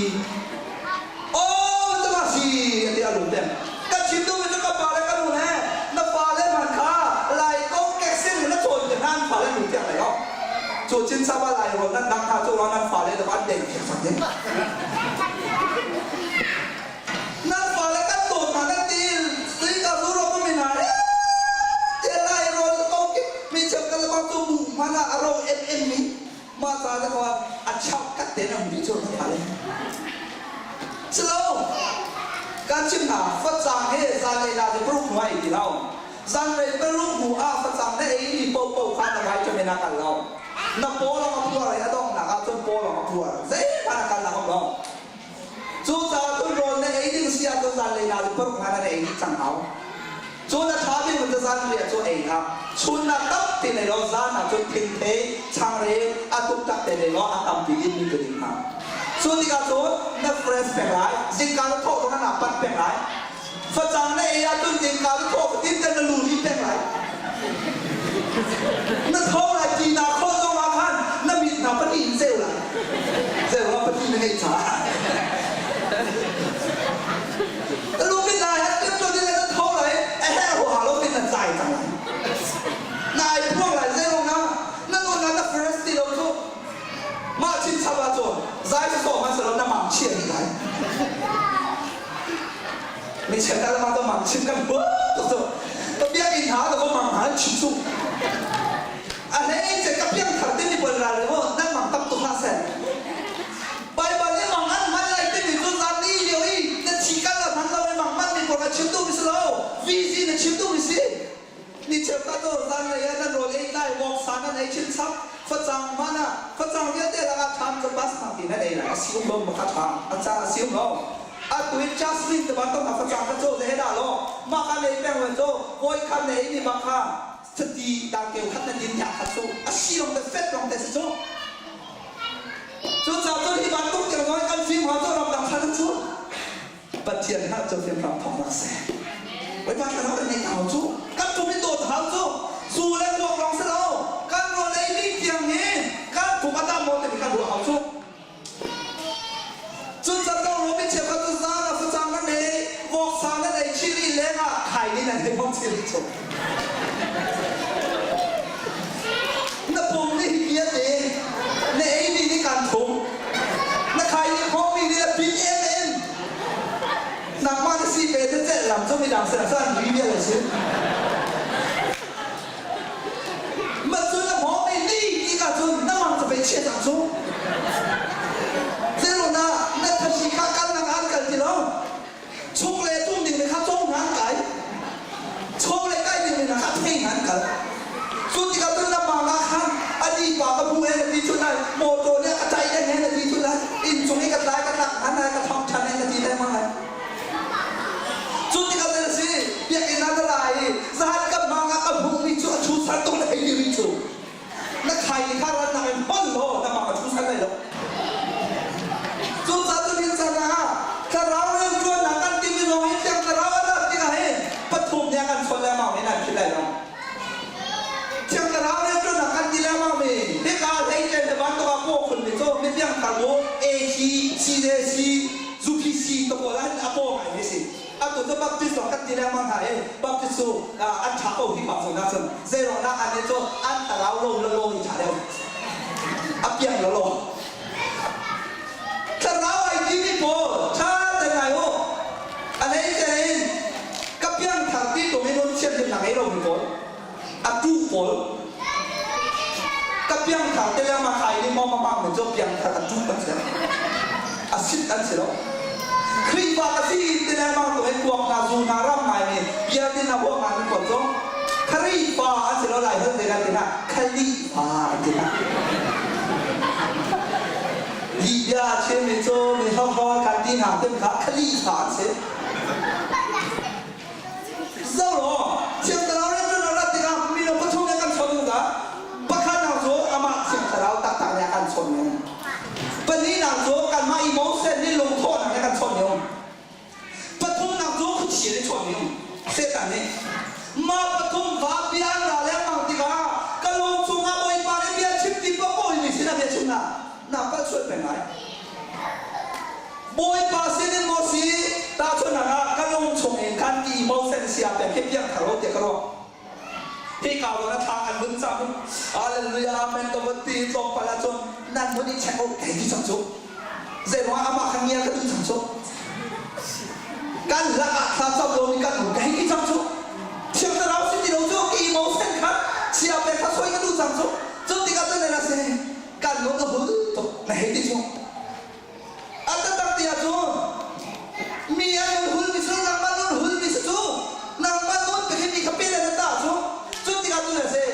Speaker 1: oh tama si ati a lung tem ka chim duh mi cu ka pa le ka nu he na fa le hman kha lai kong kek sin na cawn te nan fa le nu tiang lai lo cu chin saba lai rawn nan dang hna cu nan fa le an deng thiam sak ding nan fa le kan dawt hna nan ti sui ka zu ro mi hna te lai rawl ko ki mi cheu ka bang cu bu hman ah a ro em em mi mah ca le ko a chau kat te na mi cu na fa le Silo kan chim hna facang he zanlei la cu paruk hnu ai ti lo zanlei paruk hnu ah facang na ei mi popo kha na vai chamin ah kal lo na paw lawng a puar i a donghnak ah cun paw lawng a puar zeihmanh a kal nak um lo Cucaah cun rawl na ei ding si ahcun zanlei na cu paruk hna na ei dih cang hau. Cun a ṭha bik cu zanriah cu ei hlah. Chun ah tampi nei law zan ah cun thingthei, changreu, a tuktak te nei law a tampi in mi tu ding hna. Cu tikah cun na fresh peng lai, zingka na thawh zong ah naa panh peng lai. Facang na ei ahcun zingka na thawh fatin te na lu ri peng lai. Na tho lai ti naa khawh zong ah khan na mit hna pahnih in ceu lai. Ceu ah pahnih na ngeih caah. Na lu mit lai ah tim tuan in na tho lai a herh huaha lo min na zai cang lai. Na ai phuang lai zei na na nun ah na fresh ti lo cu mah chinchap ahcun zai sawsawh hmanh na mang chia dih lai. Mi chiat ah mah mang chim kan huat tuk cu. Ka biakinn hna ka mang hna chim cu. A hlei ce ka piang thar timi pawl ral re maw nan mang tam tuk hlah seh. Baibal i mang an hman lai timi cu zan ni lio i na thi kal la hman lo i mang hman mi pawl ka chim duh mi si lo. VG na chim duh mi si. Ni cheukhat cu zanlei ah nan rawl ei lai, voksa nan ei chinchap, facang hmanh ah facang vialte lakah ṭham cu basmati nan ei lai. A si um lo ma kha ṭha? A ca a si um lo. Atu in jasmine te bantuk na facang kha caw ze he dah law mah kha nei peng wen cu kawi khat na ei mi bak kha chati dangkeu khat na din nya khat cu a si long te fet long te si cu. Cucaah cun hi bantuk tiang zong kan fim ha cu ramdang kha cu Pathian hna cu hriamhram thawk hna seh. Bawipa thlarau kan ngeih hau cu kan pum in dawt hau cu zu le kuak lawng si lo kan rawl ei ding tiang hi kan pum a dam maw timi kan ruah hau cu. Cun can lo mi cheukhat cu zan ah facang nan ei, voksa nan ei chih rih lengah khaini nan hei hmang chih rih cu. Na pum nih hi bia te na ei mi nih kan thum na khai nih khawmi nih na pin em em nangmah na si pe te celh lam cu midang sin ah cun an ri bia lo si ma cun na hmawmi ni ti ka cun na mang cu pei chia cang cu zeiruna na thasi kha kal nak an kal ti lo chung le tum ding kha cong hna an kai chaw le kai ding kha thei hna an kal cu tikah cun na mang ah khan ani pa ka hmu e na ti cun lai motor nih a ka ṭai deng he na ti cun lai inn cung i ka tlai ka tlak hna ka thong ṭhan e na ti lengmang lai cu tikah cun a si biakinn ah na ra i zahan ka mang ah ka hmuhmi cu a chu san tuk na hei diri cu na khai kha rannak in hon law na mang a thu san lai lo cucaah cun hin chan ah thlarau rianṭuannak kan timi zong hi thiang thlarau a rat tikah hin pathum nih a kan chawn lengmang mi nan philh lai lo thiang thlarau rianṭuannak kan ti lengmang mi hika hleicen te bantuk ah paw khun mi cu mi piangthar bu AC CAC ZUPC te pawl ah hin a paw ngai mi si Atu cu Baptist zong kan ti lengmang hna i Baptist cu an ṭha ko hi pa cu cun zeiruangdah annih cu an tarau lo lalaw i ṭha deuh a piang lalaw thlarau ai timi pawl ṭha te ngai u a hlei tein ka piangthar ti tung i nun thianhlimnak ngei lomi pawl a tu pawl ka piangthar te lengmang ai ni maw mamang mi cu piangthar a tu an si a sit an si lo Khrihfa ka si ti lengmang tu he kuak hna zu hna ram ngai mi bia tin na huam ngai mi pawl cu Khrihfa an si lo lai hal te kan ti hna Khalifa an ti hna. Lih bia a chimmi cu mi hlawhhlawh kan ti hna tim kha khali kha an si. Zo law, Thiang Thlarau nih cun a rat tikah mino pathum nih a kan chawn dah. Pakhatnak cu amah Thiang Thlarau taktak nih a kan chawn ning. Pahnihnak cu kanmah i Moses nih lungthawhnak nih a kan chawn ning. Pathumnak cu khuachia nih chawn ning. Satan nih mah pathum va bia an ra lengmang tikah ka lung chungah Bawipa nih bia chim ti paohpaoh in mi sinah bia chim hna. Naa palh sual peng lai. Bawipa sinin maw si tahchunhnak ah ka lung chungin khan ti Moses sia pek hi piangthar lo tiah ka ruah. Hi ka ruang ah thla kan vun cam i Hallelujah Amen ka vun ti i tlawmpal ahcun nan vun i check u kei ti cang cu. Zeiruangah amah kha ngiar ka duh cang cu. Kan lak ah thla cam lomi kan um ka hei ti cang cu. Thiang Thlarau si ti lo cu ki Moses kha sia pek kha soi ka duh cang cu. Cu tikah cun nan a si kan lung a hul tuk na hei ti cu. A taktak ti ahcun mi an nun hulmi cu nangmah nun hulmi si cu nangmah nun te khi mi kha pe le na tah cu cu tikah cun a si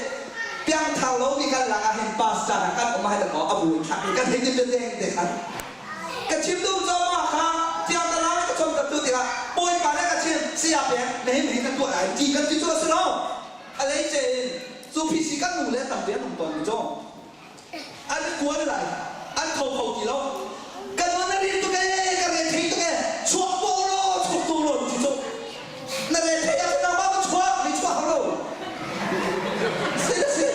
Speaker 1: piangthar lomi kan lak ah hin pastor ah kan um ah hin a bu in thlak kan hei ti deng te khan ka chim duh cu amah kha tiang ka lau ka chom tu tikah bawipa le ka chim saya pek na hin hin kan tuah lai ti kan ti cu a si lo a lei ce in cu PC kan nu le tampi an um tawn mi cu An kuan lai, an tho kho ti lo. Kan nun na rin tuk ee, ka re thei tuk ee, chuak tu law, chuak tu law ti cu. Na re thei ahcun nangmah va chuak, mi chuak hau lo. Si na si.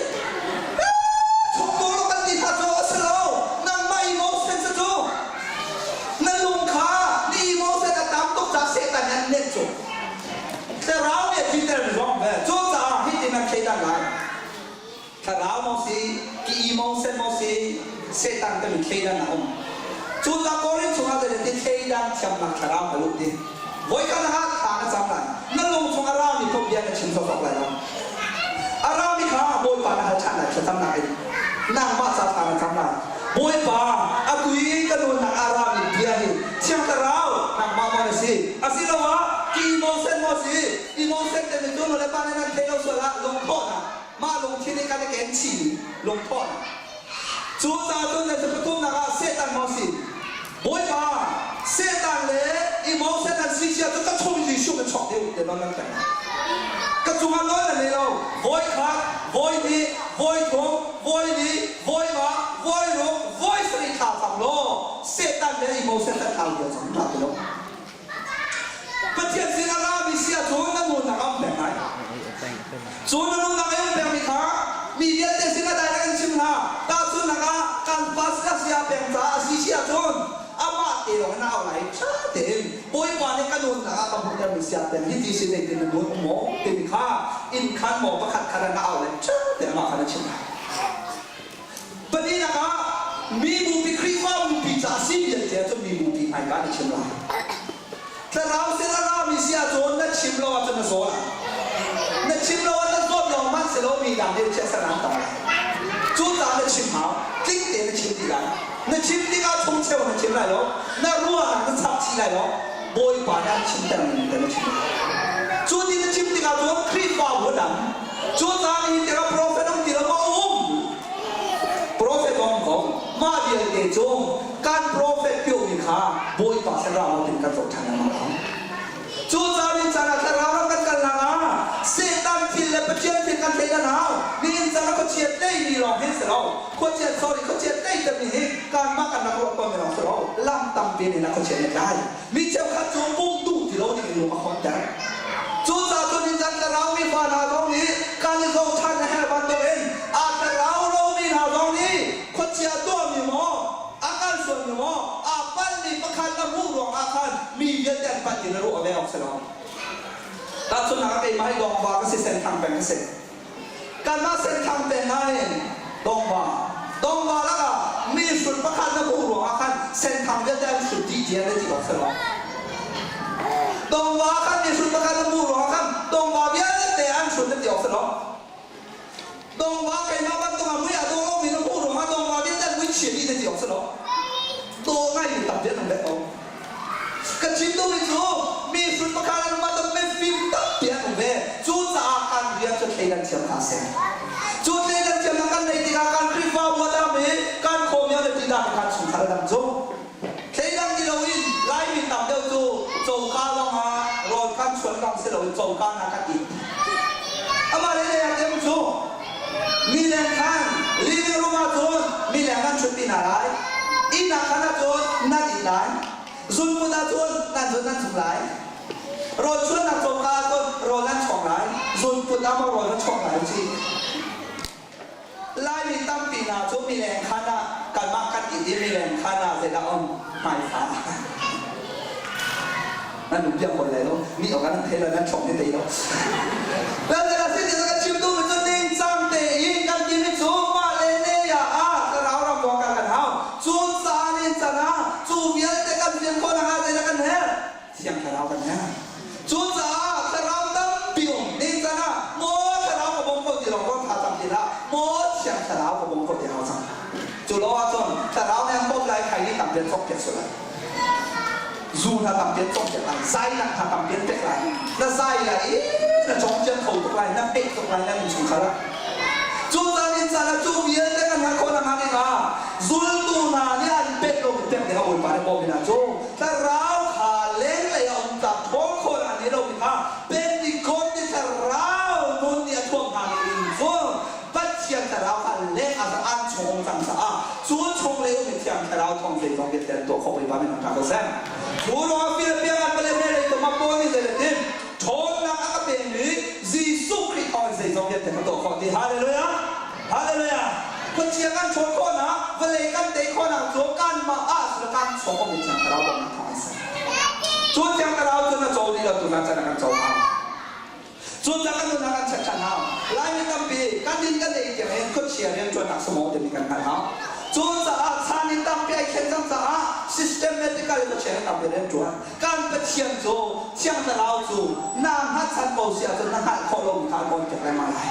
Speaker 1: Chuak tu law kan ti hna cu a si lo. Nangmah emotion cu cu. Na lung kha na emotion a tam tuk caah Satan nih an nenh cu. Thlarau nih a thiter mi zong ve. Cucaah hitin an thleidan lai. Thlarau maw si, ki maw sen maw si, Satan timi thleidan a um. Cu ca Korin chungah zeitin thleidan thiamnak thlarau a lut ding. Voikhat ah thla na cam lai. Na lung chung a rami paoh bia na chim sawsawk lai lo. A rami kha Bawipa na hal ṭhan lai thlacamnak in. Nangmah ca thla na cam lai. Bawipa, atu i ka nunnak a rami bia hi Thiang Thlarau nangmah maw na si? Asiloah ki maw sen maw si? I maw sen timi cu nulepa nih nan theih lo sual ah lungthawhnak mah lungthin i kan i ken chih lungthawhnak. Cu caah cun na pathumnak ah Satan maw si? Bawipa, Satan le i Moses an si cia cu ka chung Jesuh ka chuak deuh te non nan pek. Ka cungah nawl na nei lo. Voi khat, voi hnih, voi thum, voi li, voi nga, voi ruk, voi sarih thla cang law Satan le i Moses an thlau dia cang hlah ti lo. Pathian sin a rami si ahcun na nunnak a um peng lai. Cu na nunnak a um pengmi kha mi vialte sin a direct in chim hna. Tahchunhnak ah kan pastor sia peng caah a si si ahcun amah te lawng in a au lai ṭha tein Bawipa nih ka nunnak ah ka hmuhtermi sia peng hi ti si zeitin na nun um maw timi kha inn khan maw pakhat khat ah na au lai ṭha tein amah kha na chimh lai. Pahnihnak ah mi bupi Khrihfa bupi ca si vialte ahcun mi bupi hmaika na chim lai. Thlarau sin a rami si ahcun na chim lo ahcun na zaw lai. Na chim lo ah na zawt lo hmanhsehlaw mi dang nih chiatserh an tam lai. Cucaah na chim hau. Tling tein na chim dih lai. Na chim tikah chungcheu na chim lai lo. Na ruahnak na chap chih lai lo. Bawipa nih an chimter ning te na chim lai. Cu ti na chim tikah cun Khrihfabu a dam. Cucaah nihin tiangah profet um ti lo ma um. Profet um ko. Mah vialte cu kan profet piomi kha Bawipa sin ra lo tin kan zoh ṭhan lengmang ko. Cucaah nihin caan ah thlarau ram kan kalnak ah Satan thil le Pathian thil kan thleidan hau. Nihin caan ah khuachia teimi lawng hin si lo. Khuachia sorry khuachia tei timi hi kanmah kan rak ruah tawnmi lawng si lo. Lam tampi nih na khuachia nih tlai. Mi cheukhat cu pum duh ti lo ding in lung a hawnter. Cucaah cun nihin caan thlarau mi fa hna zong nih kan i zoh ṭhan a herh bantukin a thlarau lomi hna zong nih khuachia tuahmi maw a kal sualmi maw aa palhmi pakhat a hmuh ruangah khan mi vialte an palh ti na ruah ve awk si lo. Tahchunhnak ah keimah hi Dongva ka si Senthang peng ka si. Kanmah Senthang peng ah hin Dongva Dongva lakah mi hrut pakhat na hmuh ruangah khan Senthang vialte an hrut dih tiah na ti awk si lo. Dongva khan mi hrut pakhat na hmuh ruangah khan Dongva vialte an hrut na ti awk si lo. Dongva keimah bantuk ah mui a daw lomi na hmuh ruangah dongva vialte an mui chia dih na ti awk si lo. Daw ngaimi tam vialte an bek ko. Ka chim duhmi cu mi hrut pakhat an um ahcun mifim tampi an um ve. Cucaah kan rian cu thleidan thiam kha a si. Cu thleidan thiamnak kan neih tikah kan Khrihfabu a dam i kan khawmio le ṭihdah kan chungkhar a dam cu. Ihnak khan ahcun nan it lai. Zunput ahcun nan zun nan zung lai. Rawl chuannak coka ahcun rawl nan chuang lai. Zunput ah maw rawl na chuang lai ci. Laimi tampi hna cu mileng khan ah kanmah kan it i mileng khan ah zeidah um hmaifa. Nan um piang ko lai lo. Mi awk ah nan thei lo nan chuang te te lo. Lal le si ti kan chim duhmi cu ningcang tein kan timi cu mah le ne ya ah thlarau ram ruang kan kan hau. Cu caan in can ah cu vialte kan fian khawh nakhnga zeidah kan herh? Thiang Thlarau kan herh. Cucaah Thlarau tampi um ningcang ah maw Thlarau ka bawm ko ti lawng ruang tha cang ti hlah, maw Thiang Thlarau ka bawm ko ti hau cang. Cu lo ahcun Thlarau nih an bawmh lai khai nih tampi an cawkpiak sual lai. Zu hna tampi an cawkpiak lai, zainak hna tampi an pek lai. Na zai lai i na cawngciam kho tuk lai, na peh tuk lai nan innchungkhar ah. Cu caan in caan ah cu vialte kan hngalh khawh nakhnga dingah zultu hna nih an pek lomi pek dingah Bawipa nih bawm hna cu thlarau kha lenglei a um tak ṭhawl khawh a nei lomi kha Pentecost ni thlarau nun nih a thuam hna ning in cun Pathian thlarau kha leng ah an chung um cang caah cu chunglei ummi Thiang Thlarau thawng zeizong vialte an tuah khawh Bawipa min an ṭha ko seh. Cu ruangah Philippines an pale hmelei tum ah Paul nih zei le tim ṭhawnnak a ka pekmi Jesuh Khrih thawngin zeizong vialte ka tuah khawh ti. Hallelujah! Hallelujah! Khuachia kan ṭhawl khawhnak, vawlei kan tei khawhnak cu kanmah ah sila kan chuak khomi Thiang Thlarau bawmhnak thawng in si. Cu Thiang Thlarau cu na co dih lo tu hna can ah kan co hau. Cu ca kan nun ah kan check ṭhan hau. Laimi tampi kan din kan ei tiang in khuachia rianṭuannak samaw timi kan hngalh hau. Cu caah chan in tampi ai thlen cang caah systematical in khuachia nih tampi rianṭuan. Kan Pathian cu Thiang Thlarau cu naa hngatchan ko si ahcun na hngalh khawh lomi kha an awnpiak lengmang lai.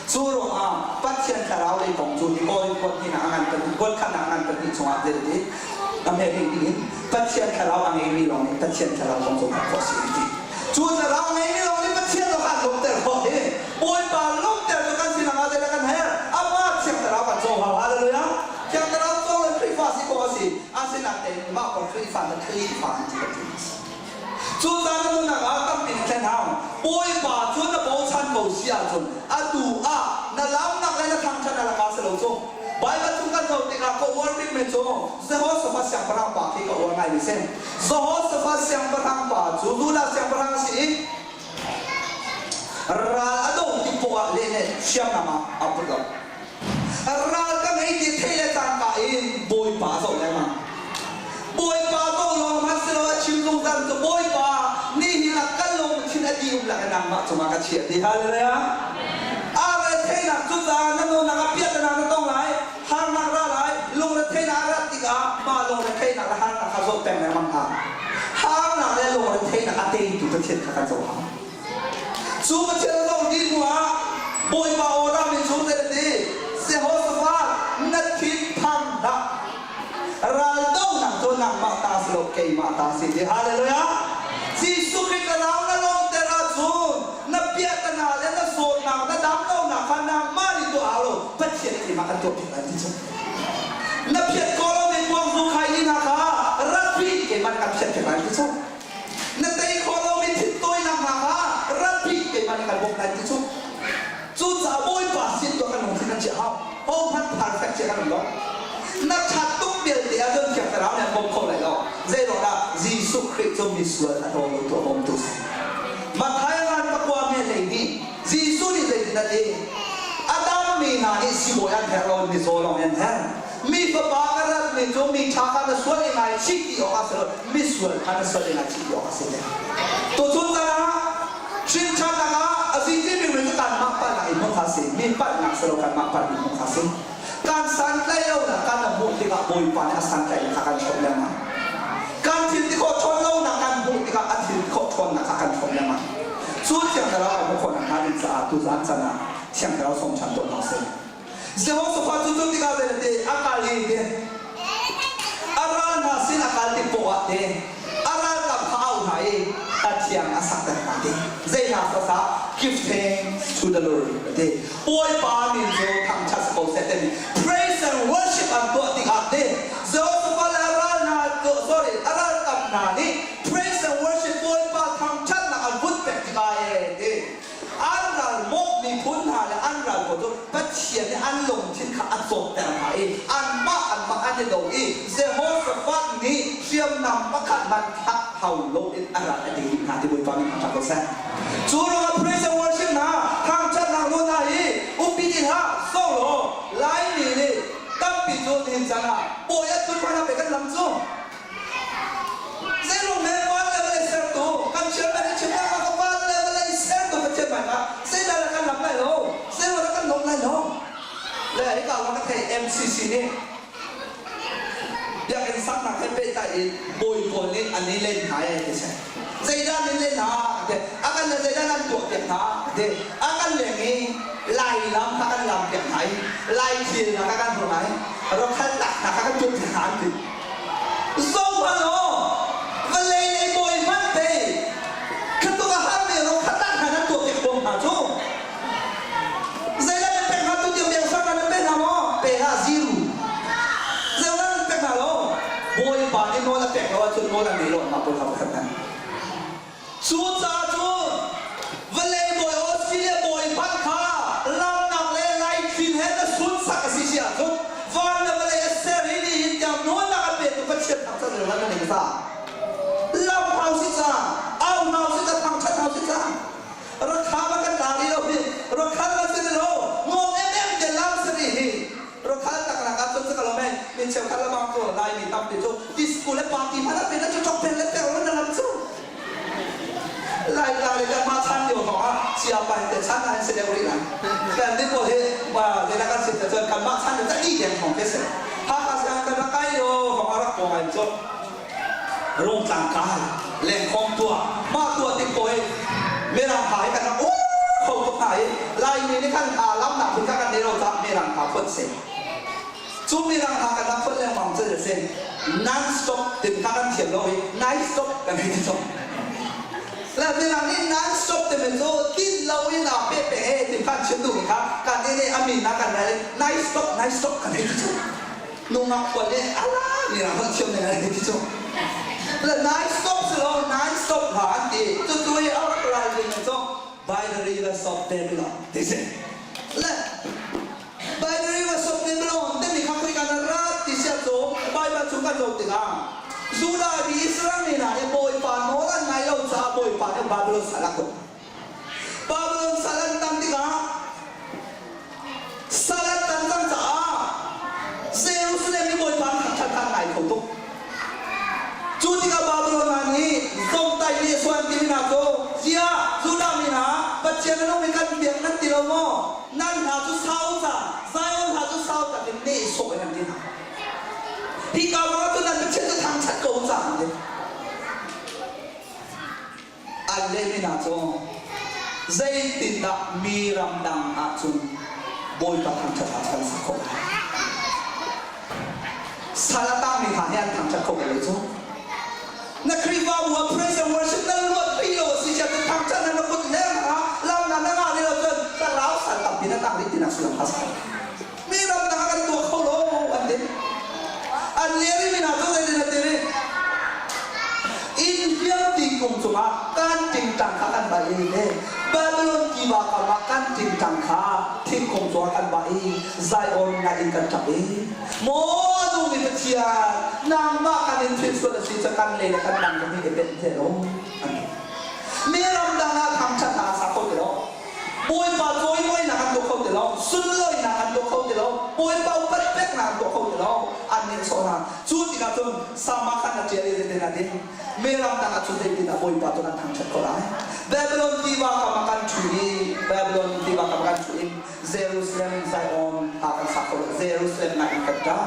Speaker 1: Cu ruangah Pathian Thlarau lei kong cu hi Korin kuat hnihnak a ngan pahnih kuat khatnak a ngan pahnih chungah zei ti a hme bik dingin Pathian Thlarau a ngeimi lawng nih Pathian Thlarau kong cu hngalh khawh a si an ti. Cu Thlarau ngeimi lawng nih Pathian cu kan lawmhter khawh hi Bawipa lawmhter cu kan sinah ah zeidah kan herh? Amah Thiang Thlarau kan caw hau. Hallelujah! Thiang Thlarau caw le Khrihfa si khawh a si. Asinain mah kong Khrihfa le Khrihfa an ti kan ti. Cu caan na nunnak ah tampi na thlen hau. Bawipa cu na bochan ko si ahcun atu ah na lamnak le na thangṭhat a laka si lo cu. Baibal chung kan zoh tikah ka uar bikmi cu Jehoshaphat siangpahrang pa khi ka uar ngaimi si. Jehoshaphat siangpahrang pa cu Judah siangpahrang a si i ral a do tik poah ah leh le hriamnam ah aa put lo. Ral ka ngei ti theih le cangka in Bawipa a zoh lengmang. Bawipa zoh lawng hmanh si lo a chim zungzal cu Bawipa nihin ah ka lungthin a dih um lak in nangmah cungah ka chiah ti. Hallelujah. A retheihnak cu ca na nunak ah piahtana na tong lai, harnak ra lai, lungretheihnak a rat tikah mah lungretheihnak le harnak kha zoh peng lengmang hlah. Harnak le lungretheihnak a teitu Pathian kha kan zoh hau. Cu Pathian a zoh dih hnuah Bawipa aw rami cu zei a ti? Jehoshaphat, na thin phang hlah. Raldohnak cu nangmah ta si lo, keimah ta si ti. Hallelujah! Jesuh Khrih ka rau na lawmter ahcun na piahtana le na zawtnak, na damlonak kha nangmah nih tuah hau lo, Pathian nih keimah kan tuahpiak lai ti cu. Na phiat ko lomi kuangzu khai ni hna kha ratpi keimah nih kan phiatpiak lai ti cu. Na tei khawh lomi thintawinak hna kha ratpi keimah nih kan bawmh lai ti cu. Cucaah Bawipa sin tuah kan lungthin kan chiah hau. Hohmanh perfect cia kan um lo. Na ṭhat tuk vialte ah cun Thiang Thlarau nih an bawm kho lai lo. Zeiruangah Jesuh Khrih cu misual a daw lotu a bawmtu a si. Matthai ran pakua me 12 Jesuh nih zeitin a ti? A dammi hna nih sibawi an herh lo, mizaw lawng an herh. Mi fapa ka ratmi cu mi ṭha kha na sual i ngaichih ti awk ah si lo, misual kha na sual i ngaichih ti awk a si. Tuchun caan ah hrinṭhannak ah a zingzimi mi cu kanmah palhnak in hmuh kha a si. Mi palhnak si lo kanmah palh in hmuh kha a si. Kan santlaih lonak kan a hmuh tikah Bawipa nih a santlaihnak kha kan hrawm lengmang. Kan thil ti khawh ṭhawn lonak kan hmuh tikah a thil ti khawh ṭhawnnak kha kan hrawm lengmang. Cu Thiang Thlarau kan hmuh khawh nakhnga ding caah tuzaan can ah Thiang Thlarau sawm ṭhan tuah hna usih. Jehoshaphat cu cu tikah zei ti a kal i ti a ral hna sin a kal tik poah ah ti a ralkap kha au hna i a thiang a sakter hna ti zei hna sasa give thanks to the Lord ti Bawipa min cu thangṭhat si ko seh timi praise and worship an tuah tikah ti Jehoshaphat le a ral hna sorry a ralkap hna nih praise and worship Bawipa thangṭhatnak an vun pek tikah ee ti An ral mawh miphun hna le an ral pawl cu Pathian nih an lungthin kha a cawtter hna i anmah anmah an i do i Jehoshaphat. Pakhat hmanh thak hau lo in a rat a ti hna ti Bawipa min thangṭhat ko seh. Cu ruangah praise and worship hna thangṭhatnak nawl hna hi umpi ti hlah sawng law Laimi nih tampi cu nihin caan ah bawi a tlun hmanh ah pei kan lam cu. Zeiruang men van le vawlei sertu kan chairman hi chim lengmang ko van le vawlei sertu Pathian hmaiah zeidah dah kan lam lai lo zeiruang dah kan lawm lai lo le hika lawng ka thei MCC nih biakinn saknak he pehtlai in bawi pawl nih an i len hna ee ti si. Zeidah an in len hna ti a kan le zeidah nan tuah piak hna ti a kan leng i Lai lam kha kan lam piak hna i Lai thil hna kha kan hmuh hna i rokhal tak hna kha kan tuah piak hna an ti. Zohhmanh aw vawlei lei bawi hmanh pei khatuk a harmi rokhal tak hna nan tuah piak bawm hna cu. Zeidah nan pek hna tu tiang biaksak nan pe hna maw? Pe hlah zero. Zeidah nan pek hna lo? Bawipa nih nawl a pek lo ahcun nawl a ngei lo mah pawl kha pakhat hna. Cucaah cun vawlei bawi Australia bawi hmanh kha lamnak le laithil he na sunsak a si si ahcun van le vawlei a ser i nihin tiang nawlnak a petu Pathian thangṭhat le ral na nei ca. Lam hau si ca, au hau si ca, thangṭhat hau si ca. Rakha ma kan la rih lo hi rakhal ma si lo ngong emem te lam si rih hi rakhal tak nak ah cun ka lo men min cheukhat la bang cu lai mi tampi cu disco le party hmanh ah pe na chok pen le per na lam cu lai la le kan ma chan lio hong ah chia pai te chan ah se deuh rih lai kan ni pawl hi wa le na kan sin te cun kan ma chan le ta di deng hong ke se ha ka sa kan ra kai yo hong arak ko ngai cu Rungtlang kai lengkhawm tuah mah tuah tik paoh i Mirang hla hi kan rak uar kho tuk hna i Laimi nih khan hla lamnak phun kha kan nei lo caah Mirang hla phun si. Cu Mirang hla kan rak phun lengmang cu a si. Non stop tin kha kan thiam lo i night stop kan hei ti cawk. Le Mirang nih non stop timi cu tin lo in aa peh peng e ti kha an chim duhmi kha kan nih nih a min ah kan rel i night stop night stop kan hei ti cawk. Nungak pawl nih ala mirang holh thiam ning an ti cu. Le nine stop si lo nine stop hla an ti. Cucu hi a rak ral ding cu by the river of Babylon ti si. Le by the river of Babylon timi kha khoi kan rat ti sia cu Bible chung kan zoh tikah Judah mi Israel mi hna nih Bawipa nawl an ngai lo caah Bawipa nih Babylon sal a kuat. Babylon sal an tam tikah sal an tam cang caah Jerusalem i Bawipa an thangṭhat kha an ngai kho tuk. Cu tikah Babylon hna nih zomtaih nih a suan timi hna cu ziah Judah mi hna Pathian a nung i kan biak nan ti lo maw? Nan hna cu sau ca, Zion hna cu sau tak in nehsawh in an ti hna. Hika ruangah cun nan Pathian cu thangṭhat ko u ca an ti. An lehmi hna cu zeitindah mi ramdang ahcun Bawipa thangṭhat ah kan sak khawh lai? Sal a tangmi hna hi an thangṭhat kho bal lo cu. Na Khrihfabu ah praise and worship nan luat rih lo a si sia cun thangṭhat na kut leng ah lam na na ngah rih lo cun thlarau sal tampi na tang rih tinak sullam kha si. Mi ramdang ah kan tuah kho lo an ti. An leh rihmi hna cu zeitin a ti rih? Inn vialte kung cungah kan tingtang kha kan bah i le Babylon tiva kam ah kan tingtang kha thingkung cungah kan bah i Zion ngai in kan ṭap i Maw nungmi Pathian nangmah kan in thilsual a si cu kan lei le kan dang zong hi i benh te lo an ti. Mi ramdang ah thangṭhatnak a sa kho ti lo. Bawipa cawimawinak an tuah kho ti lo, sunlawinak an tuah kho ti lo, Bawipa upat peknak an tuah kho ti lo, an nehsawh hna. Cu tikah cun Sama khan a ṭial i zeitin a ti? Mi ramdang ah cun zeitindah Bawipa cu kan thangṭhat khawh lai? Babylon tiva kam ah kan ṭhu i Babylon tiva kam ah kan ṭhu i Jerusalem Zion hla kan sa kho lo, Jerusalem ngai in kan ṭah.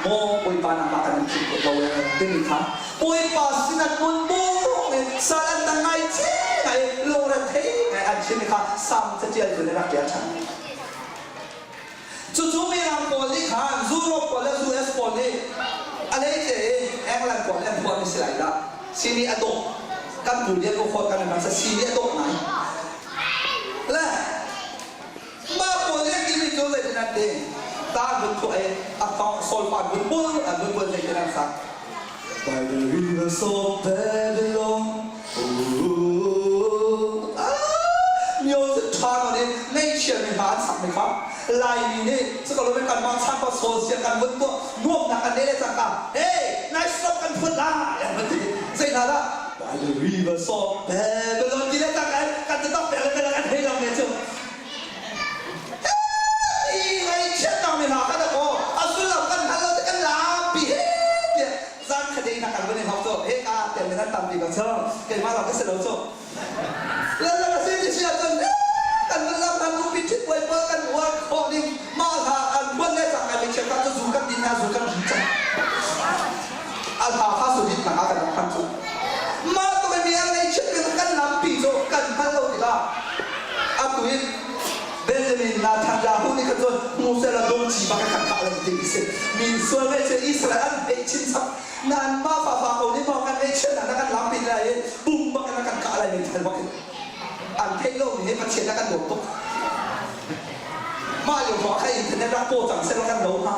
Speaker 1: Maw Bawipa nangmah kan in thim khawh lo ee timi kha Bawipa sin an nun bung in sal an tang ngai ngai lungrethei ngai an chim kha Sam caṭial tu nih rak ṭial ṭhan. Cucu Mirang pawl nih khan Europe pawl le US pawl nih a leice in England pawl nih an huami si lai dah. Sini a dawh. Kan pu lian ko khawt kan i hmasa sini a dawh ngai. Le mah pawl nih an timi cu zeitin an ti? Ta vun thuah i a thong solfa vun bul an vun bul zeitin an sak. By the rivers of Babylon, ooh, ah, music ṭha nawn in ngaihchia mi hla an sak mi kha Laimi nih cu ko lo in kanmah chan pa social kan vun tuah nuamnak kan nei le cangka hey! Nice stop kan phut la yan van ti zei hna dah by the river so Babylon ti le tak kan ta tok pe le kan hei lo me cu ngaihchiatnak mi hna kha dah kaw a sullam kan hngal lo te kan lampi he tiah zan khat in kan van i hok cu he ka tel nan tampi ko cu keimah lawng ka si lo cu lallam a si ti si ahcun kan van lam kan nupi ṭhit puai pawl kan uar khawh ding mah hla an buan le cang mi cheukhat cu zu kan din hna zu kan ri cang a hla kha su dit nak ah kan rak hman cu mah tuk mi an ngaihchiat mi kan lampi cu kan hngal lo tikah atu in Benjamin Netanyahu nih khan cun hmu sehla dungci bak in kan kah lai ti si mi sual ngaihchia Israel an theih chinchap nan mah fafa ko nih maw kan ngaihchiatnak na kan lampi lai i bum bak in a kan kah lai mi thal bak in an theih lo mi hi Pathian a kan dawt tuk mah lio hrawng kha internet rak paw cang seh kan lo hnga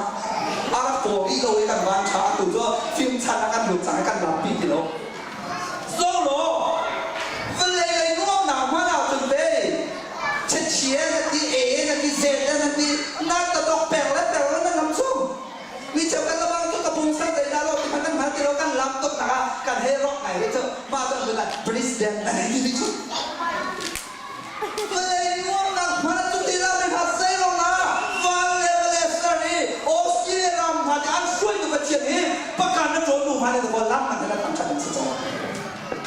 Speaker 1: a rak paw rih lo i kan van ṭha atu cu fim chan ah kan lut cang i kan lampi ti lo Zolo vawlei lei nuamnak hmanh ahcun pei chechie na ti e na ti z na ti na ta dok per le per le na lam chung mi cheu kan lamang cu ka pungsan zei dah lo ti hmanh kan hngal ti lo kan lam tuk nak ah kan he rok ngai ve cu mah cu an lai president na hei ti cu Vawlei nuamnak hmanh cu ti lo mi hna zeilawng ah van le vawlei ser i Australia ram hna nih an hruaitu Pathian hi pakan na ṭawn nu hna nih na lam na kan thangṭhat an si cawn.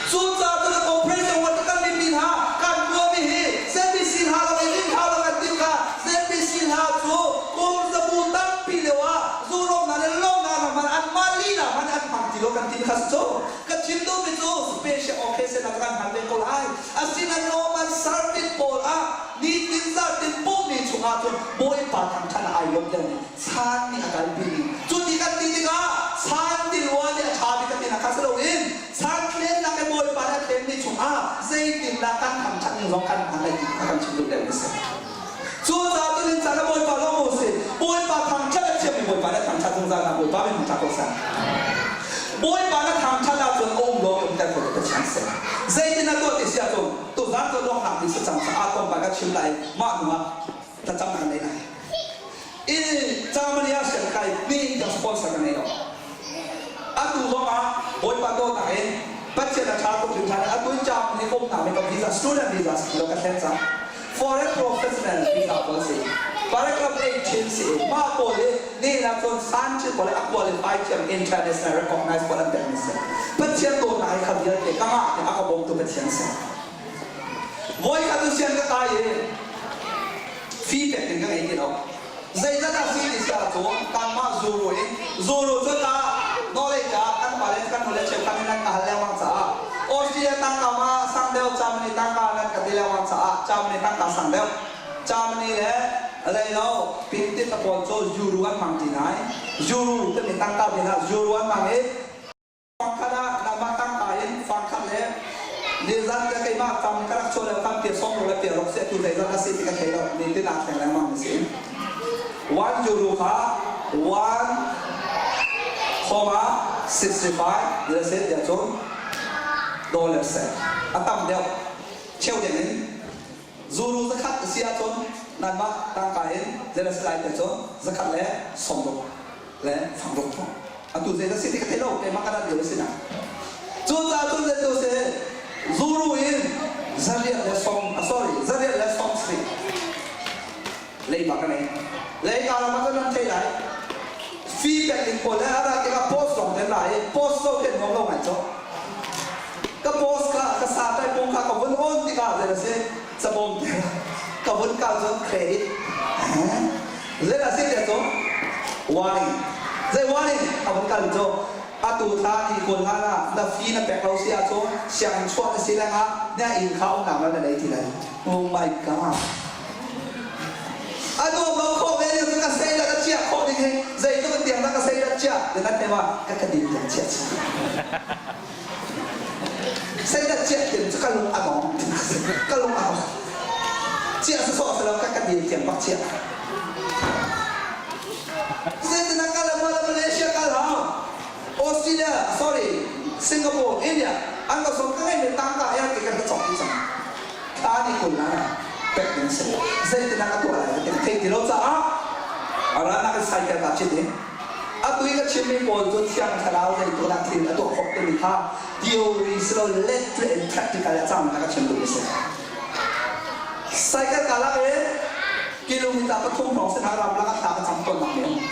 Speaker 1: Cucaah cun a operation wa kan mipi hna kan tuahmi hi ZBC hna lo in inn hna lo kan ti kha ZBC hna cu kum zabu tampi lio ah zuurawmnak le lawmnak ram hmanh anmah lila hmanh an hmang ti lo kan ti kha si cu. Ka chim duhmi cu special occasion ah kan hman ve ko lai. Asinain Roman service pawl ah nitin zartin pummi chungah cun Bawipa thangṭhat ah ai lawm deuhmi chan nih a kalpi mi. Cu ti kan ti tikah chan tilua nih a ṭha bik a tinak kha si loin chan thlennak i Bawipa nih a thlenmi chungah zeitindah kan thangṭhat ning zong kan hman lai ti kha kan chim duh deuh mi a si. Cucaah tunin caan ah Bawipa lawm u sih. Bawipa thangṭhat a thiammi Bawipa nih a thangṭhat zungzal hna. Bawipa min thangṭhat ko seh. Bawipa na thangṭhat ahcun a um lawng i umter kho tu Pathian si. Zeitin a tuah ti si ahcun tuzaan cu donghnak ni si cang caah tlawmpal ka chim lai mah hnu ah thlacam kan nei lai. I Germany ah sian kai ni tiang sponsor ka nei lo. Atu zong ah Bawipa dawtnak in Pathian a ṭha tuk hringhran i atu in Germany umnak mi ka visa student visa si lo ka thlen cang. Foreign professional visa pawl si. Paragraph 18 si i mah pawl hi nihin ah cun Sanchi pawl a qualify thiam international recognize pawl an pekmi si. Pathian dawtnak hi kha vialte ka ngah tiah a ka bawmtu Pathian si. Voi khat cu sian ka kai i fee pek ding ka ngei ti lo. Zeizat ah si ti si ahcun kanmah zuru in zuru cu ta knowledge ah kan pale kan nule cheukhat nih nan ka hal lengmang caah Australia tangka ma sang deuh Germany tangka nan ka ti lengmang caah Germany tangka sang deuh Germany le leilo pintit a pawl cu euro an hmang ti nai euro timi tangka bin ah euro an hmang i Fangkhat ah nangmah tangka in fangkhat le nizan ka keimah kam ka rak chuah lio kam pia sawm le pia ruk si atu zeizat a si ti ka thei lo ni tin aa thleng lengmang mi si. 1 euro kha 1,65 le se tiah cun dollar seh a tam deuh cheu deng in zuru zakhat a si ahcun nanmah tangka in zei a si lai tiah cun zakhat le 60 le fangruk thong atu zei na si ti ka thei lo keimah ka rat lio a si na cucaah cun zei tu si zuru in zariat le sawm sorry zariat le sawm sarih leiba ka nei lei ka ram ah cun nan thei lai fee pek ding pawl le a rat tikah post lawng ten ra i post lo ten nuam lo ngai cu ka post kha ka sa tai pung kha ka vun on tikah zei a si cabawm te ka vun kal cun credit Zei a si tiah cu warning. Zei warning a vun kal cu atu thla ni kul hlan ah na fee na pek lo si ahcun sianginn chuah na si lengah na inn kha umnak na nei ti lai. Oh my God. A nuam lo khawh ve ni ka sei la ka chiah khawh ding hi zeitluk tiang dah ka sei la chiah ti na tema ka ka din tiang chiah chi. Sei la chiah tiang cu ka lung a dong. Ka lung a dong. Chiah sawsawh si lo ka ka dil tiang bak chiah. Zeitin ah kal ah Malaysia kal hau. Australia, sorry, Singapore, India an ka sawm ka ngei mi tangka ya ti kan ka cawk ti cang. Thla ni kul na pek ding si. Zeitin ah ka tuah lai ka ti thei ti lo caah a ran ah kan cycle ka cit i atu Atu i ka chimmi pawl cu Thiang Thlarau zeitindah thil a tuah khawh timi kha theory si lo literally and practical a cangmi kha ka chim duhmi a si. Cycle kaa lak i kilometer pathum hrawng si hna ramlak ah thla ka cam tawnnak mi a um.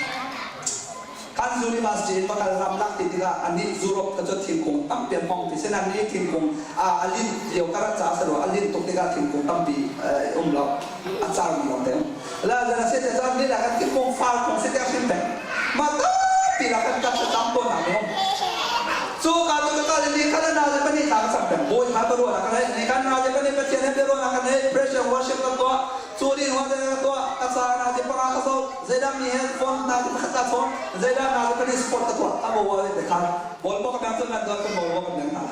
Speaker 1: Kan university in va kal ramlak ti tikah anih Europe ka cu thingkung tampi a hmang ti sin anih thingkung a linh lio ka rat caah si rua a linh tuk tikah thingkung tampi um lo a carmi lawng te um. La zan a si te cun ni la kan thingkung far kung si te a hrim peng. Mah tampi la kan kat cam tawn nak um. Cu ka cu ka kal i ni khan na le pahnih thla ka cam peng. Bawi kha ka ruah ka nei ni khan na le pahnih Pathian he biaruahnak ka nei pressure worship ka tuah cu ni hua te ka tuah ka ca na ti panga ka zoh zeidah mi he phone na ti pakhat ka chawn zeidah na ti pahnih sport ka tuah a bo wa te khan bol bo ka bang cun nan tuah kan bol bo kan bang hna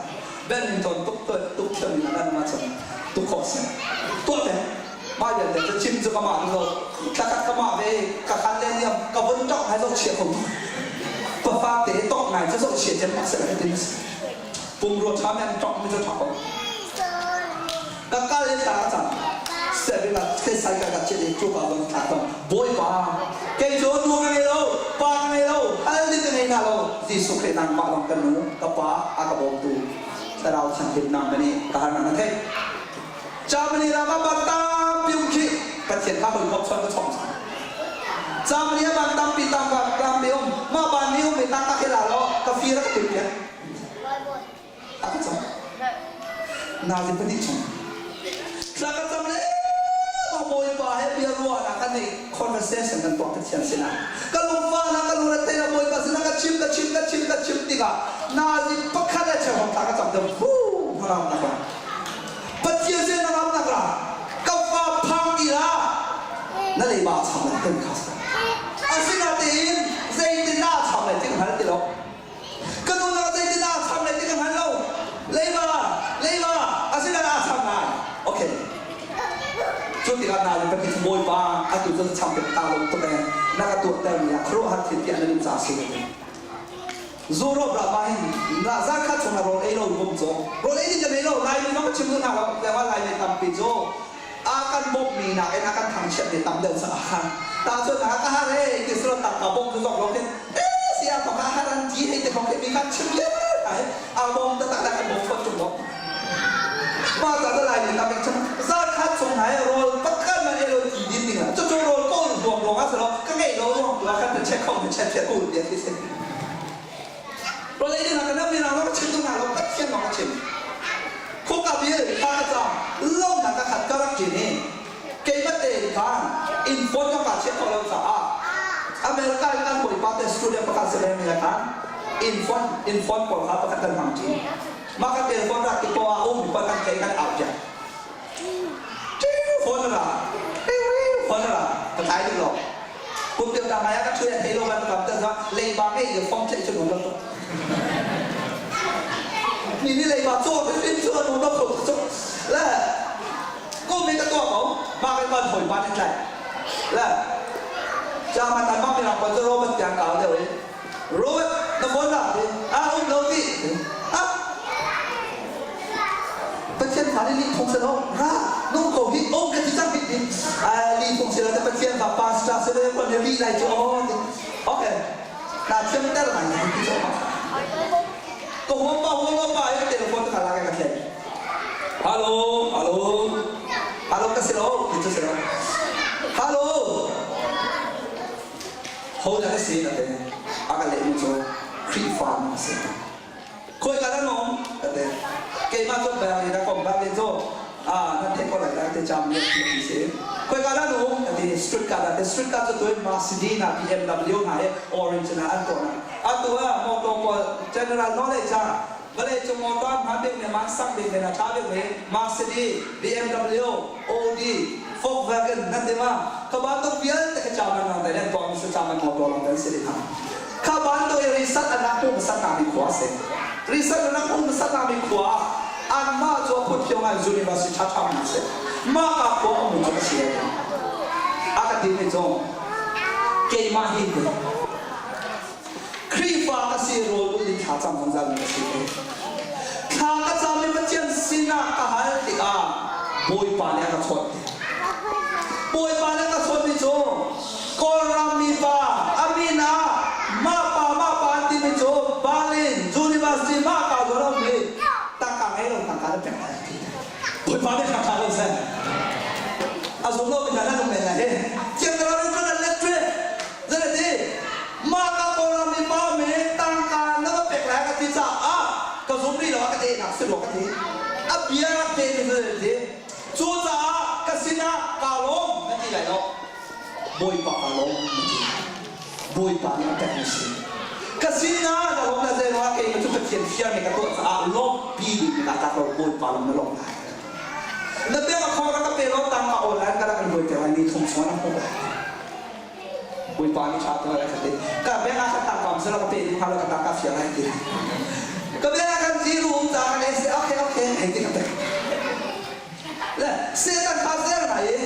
Speaker 1: badminton tuk tuk thiam in nan ma chon tuk khawh si tuah te mah vialte cu chim cu ka mah lo thlakhat ka mah ve ka khan le niam ka vun tok hai zoh chia ko pafa te tok ngai cu zoh chia cem mak se ka tin pumrua ṭha men tok mi cu ṭha ko ka kal in ta ka cam seven ah ke sai ka ka chet in cu ka von thla tam bawipa kei cu nu ka ngei lo pa ka ngei lo hal ding ka ngei na lo Jesuh Khrih nangmah lawng ka nu ka pa a ka bawmtu thlarau thianghlim nang ka nih ka harnak na theih Germany ram ah ban tampi um khi Pathian kha hawikom chon ka chong cang Germany ah ban tampi tam ka tampi um mah ban ni um i tak ka la lo ka fir ka tim piak a ka cam nazi pahnih chung thla ka cam le bawipa he bia ruahnak kan nei conversation kan tuah Pathian sinah ka lungfahnak ka lung a thei lo bawipa sinah ka chim ka chim ka chim ka chim tikah nazi pakhat le cheu thla ka cam deuh hu ram nak ra Pathian sin na ram nak ra ka fa phang ti la na leiba cham lai kan kha asinatein zeitin dah cham lai ti ka hngal ti lo Ka nu na zeitin aa cham lai ti ka hngal lo. Leiba, leiba, asinain aa cham ngai. Okay. Cu tikah na le pahnih Bawipa atu cu cham pek ta lo tuk ee. Na ka tuahter mi ah khuaruahhar thil tiah na duh caah si ka ti. Zuro bra pa hin na zarkhat chung ah rawl ei lo bum cu. Rawl ei ding kan ei lo. Laimi zong ka chim duh hna lo. Tiah Laimi tampi cu a kan bawmhmi nakin a kan thangchiatmi tam deuh caah khan tahchunhnak ah ka har ee ti silo tangka bawmh cu zong lo khin ee si a thawk ah har an ti hei ti thawk hi mi kan chim viar hna hi a bawm taktak le kan bawm fawn ṭung lo mah ca lai mi tam chung zarkhat chung hai rawl pakhat man elo ti din ding ah cucu rawl kawl huam ruang ah silo ka ngeih lo ruang tu ah khan check khong check check ku ti si rawl ei ding ah kan mi rang ka chim tung hna lo Pathian lawng ka chim Khuk a bil kha ka cam lawmnak ka khat ka rak ṭin i keimah tein khan inn phone ka ka chiah khawh lo caah America in kan hawipa te student pakhat si ve mi le khan inn phone inn phone pawl kha pakhat kan hmang ṭi. Mah kan telephone rak ti poah ah um mi pawl kan thei kan au piak. Phone ra phone ra ka tlai duh lo. Kum tiang ta ngai ah ka ṭhu thei lo ban kam te leiba ngei le phone tlaih cu nuam lo tuk. Mi nih leiba caw hrimhrim cu a nuam lo kho tuk cu. Le kum in ka tuah ko mah kan kan hawipa nih tlaih. Le German an mah mirang pawl cu Robert tiang kau deuh i Robert na phone la ti ah um lo ti ah Pathian fa nih lih phung si lo ra nung ko hi om ka ti cang bik ti lih phung si lo te Pathian fa pastor si le kon lih lai cu oh ti okay na thiam ter ngai na ti cho ko huam pa huam pa ai telephone ka la ka thlen hello hello hello ka si lo ti chu si lo hello ho dah ka si na te a ka leh mi cu Khrihfa na si Khawika dah na um? Ka ti. Keimah cu Berlin a kom Berlin cu ah nan theih ko lai dah ti jam ni ti si. Khawika dah na um? Ka ti. Stuttgart ah ti. Stuttgart cu tuin Mercedes na BMW hna hi orange na an tuah na. Atu ah motor pawl general knowledge ah vawlei cung motor an hman bik mi man sak bik mi na tha bik mi Mercedes, BMW, Audi, Volkswagen nan ti ma? Ka bantuk vialte kha German ram le an tuah mi cu German motor lawng an si dih hna. Kha bantuk i risat an rak hmuh hmasat nakmi khua a si. Risat an rak hmuh hmasat nakmi khua ah anmah cu a phutphio ngai university ṭhaṭha mi a si. Mah ka khua um cu ka si lo. A ka timi cu keimah hi Khrihfa ka si rawl ulh in thla cam zungzal mi ka si. Thla ka cam i Pathian sinah ka hal tikah Bawipa nih a ka chawnh. Bawipa nih a ka chawnhmi cu Kawlram mipa a min ah mah pa na pek lai ti. Bawipa nih ṭha ko seh. A zum lo mi hna nan um men lai hi. Thiang Thlarau in kan let ṭe. Zeiti mah ka Kawlram i pa me tangka na ka pek lai ka ti caah ka zum rih lo ah ka tehnak si rua ka ti. A bia rak te mi cu ti. Cucaah ka sinah kaa lawm na ti lai lo. Bawipa kaa lawm na ti lai. Bawipa nih a pekmi si. Ka sinah na lawm na zei ruangah keimah cu Pathian fialmi ka tuah caah lawmhpi ding in aa tlak lo Bawipa lawm na lawmh lai. Na bia ka khor ka pe law tang ka online ka rak in buai lai ni thum chung na hmuh lai. Bawipa nih ṭha tuah lai ka ti. Ka bank ah ka tangka um selaw ka pe ding hnga lo ka tangka fial lai ti. Ka bank ah kan zero um ca kan ei okay okay hei ti ka pek. Le Satan kha zer ngai i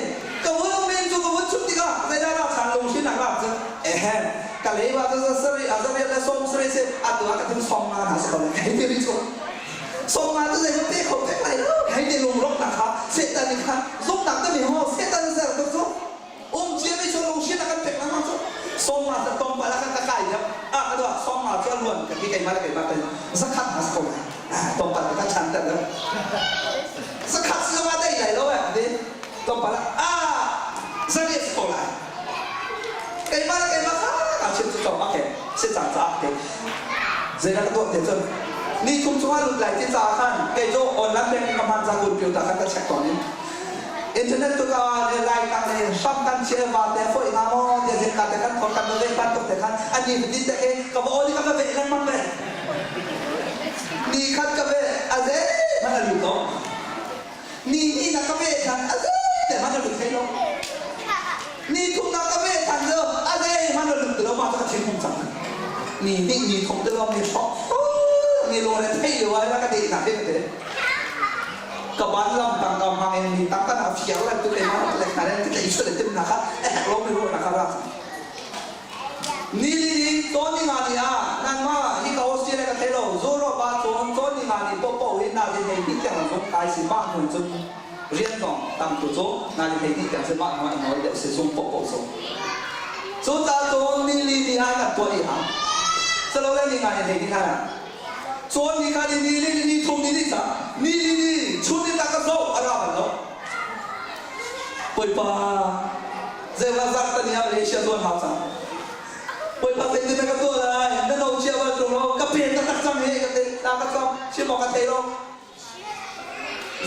Speaker 1: ka vun min cu ka vun chuk tikah zeidah rak chan lungthin nak rak cu ehem ka leiba cu sari azariat le som sari si atu ah ka thim som nga hna si ko le hei ti ri cu som nga cu zei pe kho pek lai lo hei ti lungrawk nak kha Satan nih khan zumnak te mi ho Satan zer tuk cu um cia mi cu lungthin a kan pek lengmang cu som nga sa tom pala kan ka kai deuh ah ka dua som nga cu a luan ka ti keimah le keimah te zakhat hna si ko lai tom pala ka chan ter deuh zakhat si zong ah dei lai lo eh ti tom pala ah zariat si ko lai keimah le keimah kha ka chim cu tom okay si cang ca te zeidah ka tuah te cun ni thum chungah lut lai ti caah khan kei cu online banking ka hman ca computer khan ka check tawn in Internet tu ka le lai tang le hram kan chia va te foi nga maw te zing ka te kan khor kan ve pan tuk te khan ani din te ke ka va oli ka va ve lengmang ve ni khat ka ve aze man alu lo ni ni na ka ve than aze te man alu thei lo ni thum na ka ve than lo aze man alu te lo ma ka thin hung chang ni ni ni thum te lo ni thok ni lo le thei lo ai la ka de na he te Ka ban lam tangka hmang in mi tangka na fiar lan tu keimah le hna le te isu le tim na kha a hek lo mi ruah na kha rak ni li ni ton ni nga ni a nan ma hi ka Australia ka thei lo zoro ba chon chon ni nga ni po po hi na li hei ni tiang zong kai si ma mun chun rian zong tam tu chu na li hei ni tiang si ma ma inoi deuh si sung po po so chu ta chon ni li ni a kan tuah i ha salo le ni nga ni hei ni kha Cawn ni kha ni ni li ni thum ni ni ca ni li ni chun ni tak ka zoh a ra bal lo. Bawipa zeiwa zak ta ni ah Malaysia tuan hau cang. Bawipa zeitin na ka tuah lai na no chia bal tung lo ka pen taktak cang he ka te ta ka cam chim awk ka thei lo.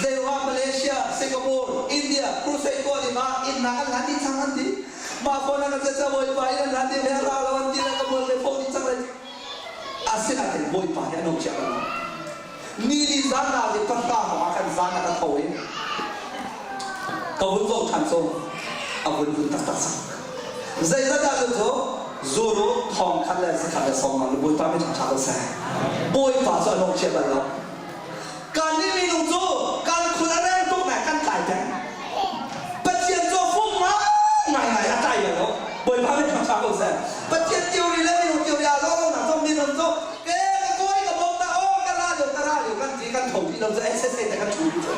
Speaker 1: Zeiwa Malaysia, Singapore, India crusade tuah ding ah inn na kan hlan dih cang an ti. Mah phone an ka Bawipa inn an hlan ding he ra lo an ti le ka bual ve phone dih cang lai. Asinain Bawipa nih a no cia bal lo. Ni li zan na nih pahra hrawng ah khan zan a ka tho i ka vun zoh ṭhan cu a vun vun taktak cang. Zeizat dah cu zuru thong khat le zakhat le sawm le Bawipa mi ṭha ko seh. Bawipa cu a no cia bal lo. Kan nih minung cu kan khul a reng tuk nai kan tlai peng. Pathian cu a fung ngai ngai a tlai bal lo. Bawipa min thangṭha ko seh. Pathian theory le minung theory aa lawh lo nak cu minung cu ke ka kawi ka bawm ta aw ka ra lio ka ra lio kan ti kan tho dih lo cu SSA te kan ṭhu dih cu.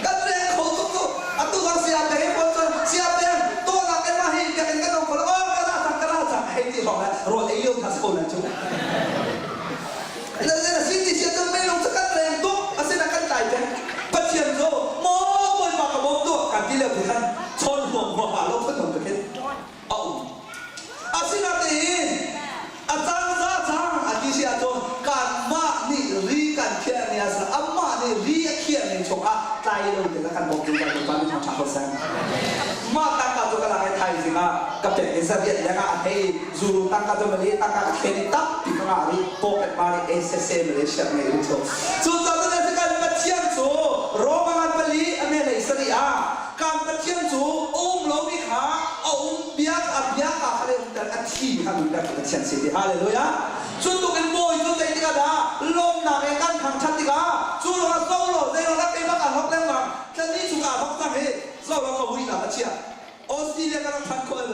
Speaker 1: Kan reng kho tuk cu atu zong sia peng in phone cun sia peng tawnak kan mah hi biakinn kan ong kho lo aw ka ra cang ka ra cang hei ti hrawng le rawl ei lio hna si ko nan cu. Na sin ti sia cu minung cu kan reng tuk asina kan tlai peng Pathian cu maw Bawipa ka bawm tuah kan ti lio ti khan chawn huam huaha lo phun bantuk hin a um asinatein a cang za cang a ti si ahcun kanmah nih ri kan khiah ni ah amah nih ri a khiah ning chungah tlai lo te kan bawm ding kan Bawipa nih thangṭha ko seh mah tangka cu ka lak i thaizing ah ka pek i zariat leng ah a hei Zuru tangka cu Malay tangka ka thlen i tampi ka ngah rih pocket money SSA Malaysia ngei rih cu. Cu caah cun kan Pathian cu Roma ngan pali a me lei sarih ah kan Pathian cu a um lomi kha a um biak a biak ah kha le umter a thi kha umter tu Pathian si ti hallelujah. Cu tuk in bawi cu zei tikah dah lawmnak he kan thangthat tikah cu lawngah zo lo zei lawngah keimah kaa hlok lengmang tlani chung aa hlok cang hi zo lo ka huinak a chia Australia ka rak phan khual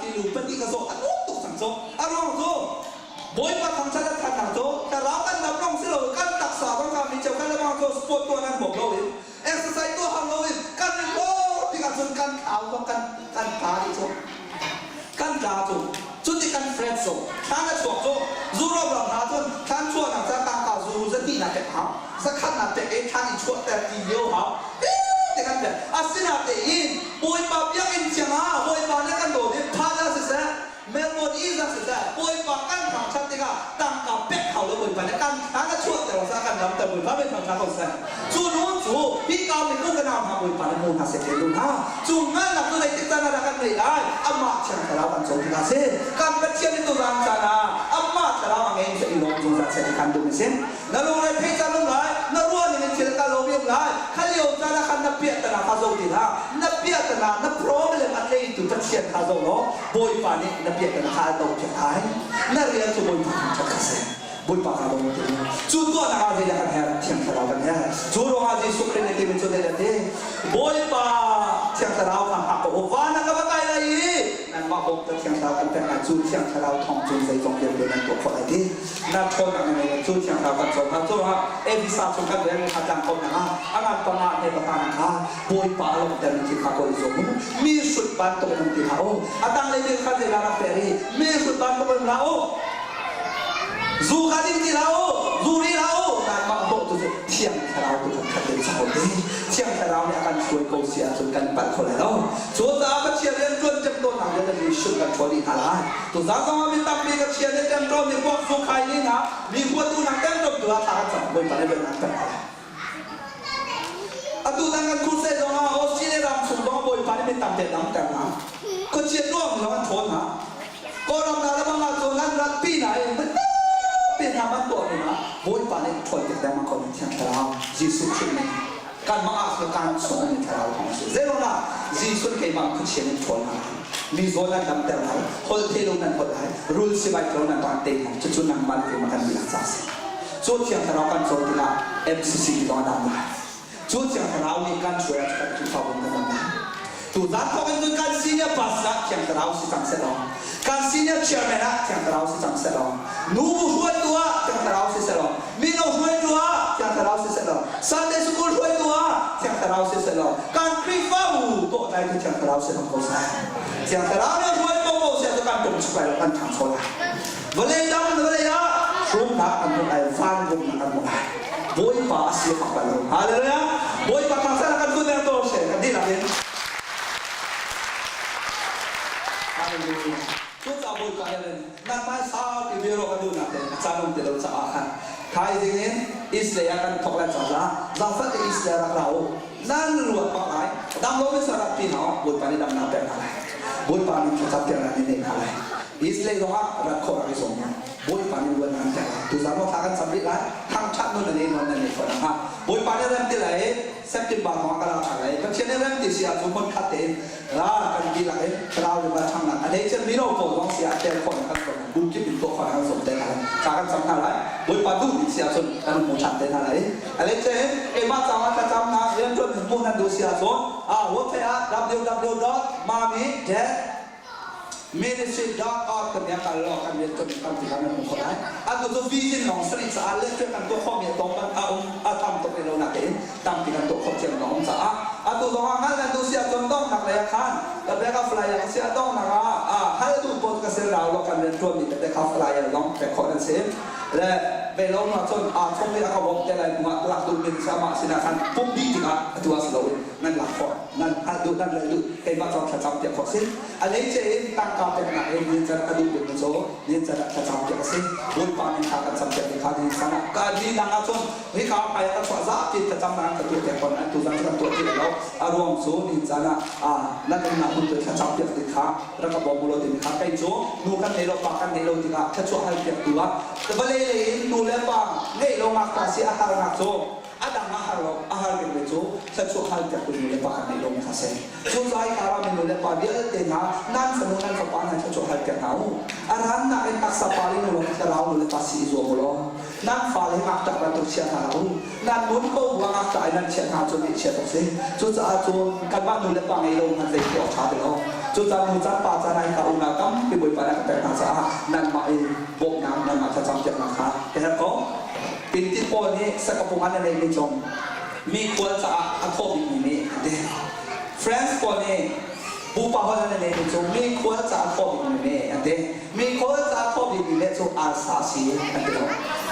Speaker 1: tilu pahnih ka zawh a nuam tuk cang cu. A ruang cu Bawipa thangṭhat a thannak cu thlarau kan dam lawng si lo kan taksa bang ka mi cheu kan lebang cu sport tuah nan bawm lo in exercise tuah hau lo in kan i hlawr tikah cun kan thau bang kan kan tla dih cu kan tla cu cun ti kan friend so thlan a chuak cu zurop ram hna cun thlan chuahnak ca tangka zuru zati na pek hau zakhat. ter ti lio hau. Te kan pek. Asinatein Bawipa biakinn thiang ah Bawipa na kan dawt i phan ah siseh, Melbourne i zang siseh, Bawipa kan thangṭhat tikah tangka pek hau lo Bawipa nih kan thla na chuahter awk kan damter Bawipa min thangṭhat ko seh. Cu nu cu hika mibu ka nau hna Bawipa nih hmu hna seh te lu hna. Cu hngalhnak cu zeitik caan ah dah kan ngeih lai? Amah Thiang Thlarau kan co tikah a si. Kan Pathian nih tuzaan caan ah amah Thlarau a ngei mi cu i lawm zungzal seh ti kan duh mi si. Na lungre theih caan um lai, na ruah ning in thil a kal lomi um lai. Kha lio caan ah khan na piahtana kha zo ti hlah. Na piahtana, na problem a tleitu Pathian kha zo law Bawipa nih na piahtana kha a dohpiak lai. Na rian cu Bawipa thangṭhat kha si. Bawipa kha dawt ti. Cu tuahnak ah zeidah kan herh? Thiang Thlarau kan herh. Cu ruangah Jesuh Khrih nih timi cu zeidah ti? Bawipa Thiang Thlarau kha hngak ko u. Van ah ka va kai lai i nangmah bawmh ka Thiang Thlarau kan pek lai. Cu Thiang Thlarau thawng cun zeizong vialte nan tuah khawh lai ti. Na ṭhawnnak na ngei lo cu Thiang Thlarau kan cawn hna. Cu ruangah Efesa chung kan rel kha tlang ko hna. A ngan panga he panga na kha Bawipa a lawmhter mi thil kha kawl i zuam u. Mi hrut bantuk in um ti hlah u. A tanglei bik kha zeidah rak pek i mi hrut bantuk in um hlah u. Zu kha ding ti hlah u, zu ri hlah u. Nanmah hlawh tu cu Thiang Thlarau tu kha khat in sak te. Thiang Thlarau nih a kan hruai ko si ahcun kan palh kho lai lo. Cu caah Pathian rian ṭuan ṭem tawnnak vialte mi hrut kan ṭhawl dih hna lai. Tuzaan zong ah mi tampi ka thian i ṭemṭawm mi kuak zu khai ni hna, mi huatu hna ṭemṭawm tu ah thla kan cam. Bawipa nih rian an pek hna lai. Atu tang kan crusade zong ah Australia ram chung zong Bawipa nih mi tampi a damter hna. Khuachia nuam zong an ṭhawn hna. Kawlram hna le bang ah cun an ratpi hna i tampi hna man tuah mi hna Bawipa nih ṭhawn tik dengmang ko ning Thiang Thlarau Jesuh Khrih nih kanmah ah cu kaan chung um mi Thlarau thawng a si. Zeiruangah Jesuh keimah khuachia nih ṭhawn hna lai. Mi zaw nan damter lai, holh thei lo nan holh lai, rul sivai lo nan tuan te hna. Cucu nangmah le keimah kan dihlak ca a si. Cu Thiang Thlarau kan cawn tikah MCC ti zong a dam lai. Cu Thiang Thlarau nih kan hruai ahcun kan Khrihfabu kan dam lai. Tuzaan thawk in cun kan senior pastor ah Thiang Thlarau si cang seh law, kan senior chairman ah Thiang Thlarau si cang seh law, nubu hruaitu ah Thiang Thlarau si seh law, mino hruaitu ah Thiang Thlarau si seh law, Sunday school hruaitu ah Thiang Thlarau si seh law, kan Khrihfabu tawhtlaitu Thiang Thlarau si hram ko seh. Thiang Thlarau nih hruai ko ko seh cu kan tum chuk lai lo, kan ṭhangcho lai. Vawlei dang vawlei ah hrumnak kan hmuh lai, van rumnak kan hmuh lai. Bawipa a si fak bal lo. Hallelujah! Bawipa thangṭhat kan kun to she kan dihlak in. Hallelujah! Cucaah Bawipa nih nangmah saupi bia ruah ka duhnak te a caan um ti lo caah khan thaizing in East lei ah kan thawk lai caah zaangfah te East lei rak ra u. Nan ruat bak lai. Dam lo in sarat pi hna Bawipa nih damnak pek hna lai. Bawipa nih thlacam piaknak nih nei hna lai. East lei zongah rat khawh rak i zuam hna. Bawipa nih luan an pek lai. Tuzaan maw thla kan cam rih lai. Thangṭhat nun na nei nuan nan nei fawn hnga. Bawipa nih rem ti lai September hrawng ah ka ra ṭhan lai. Pathian nih rem ti si ahcun hmunkhat tein ra kan dihlak in thlarau le va ṭhangnak a nei cem mino pawl zong si ah tel khawh kan zuam bu kip in tuah khawh kan zuam te hna lai. Thla kan cam hna lai. Bawipa duh ning si ahcun kan hmu ṭhan te hna lai. A let in keimah caah thlacamnak rianṭuan hmuh nan duh si ahcun website ah www.mami ministry.org kan ya kal law kan rian kan tam ti kan hmu kho lai. Atu cu vision lawng sari caah le kan tuah khawhmi a tong a um a tam tuk lo nak in tampi kan tuah khawh thiam lawng um caah atu zong ah ngal nan duh si ahcun donghnak lei ah khan ka bag ah flyer ka si ah donghnak ah hal duh pawl ka sel rau law kan rian ṭuanmi tete kha flyer zong pek khawh nan si. Le ve lo hna cun aa thawng i a ka bawmh te lai hnu ah lak duh min sama sinah khan pum dih tikah atu ah si loin nan lak khawh nan hngalh duh nan rel duh keimah cawk thlacam piak khawh si a leice in tangka peknak in nihin can ka duh bik mi cu nihin can ah thlacam piak a si Bawipa min kha kan cam piak mi kha nihin can ah ka ni dang ah cun hika hmai ah ka chuah zapi thlacam nak ka tuah piak tawn an tu zan cu kan tuah ti lo a ruang cu nihin caan ah nan umnak hmun tu thlacam piak ding kha rak ka bawm u law timi kha kei cu nu kan nei lo pa kan nei lo tikah thluachuah hal piak tu ah vawlei lei in nu le pa ngeih lo ngakṭah si a harnak cu a dang a har lo a har bikmi cu thluachuah hal piak tu nu le pa kan neih lomi kha si cu ca i kara mi nu le pa vialte hna nan fanu nan fapa hna thluachuah hal piak hna u a rannak in taksa pa le nu lo thlarau nu le pa si i zuam u law nan fale ngakṭah bantuk chia hna hlah u nan nun ko bu ah ngakṭah in nan chiah hna cu ngaihchia tuk si cucaah cun kanmah nu le pa ngei lo hmanh zei tuah ṭha ti lo cucaah nu caan pa caan ah ka unau tampi Bawipa nih a ka pek hna caah nanmah i bawmhnak nanmah thlacam piaknak kha ka herh ko Pintit pawl nih sakapung an neihmi cung mi khual caah a thawh bikmi nih an ti France pawl nih pupa holh an neihmi cu mi khual caah a thawh bikmi nih an ti mi khual caah a thawh bikmi nih cu arsa a si an ti lo.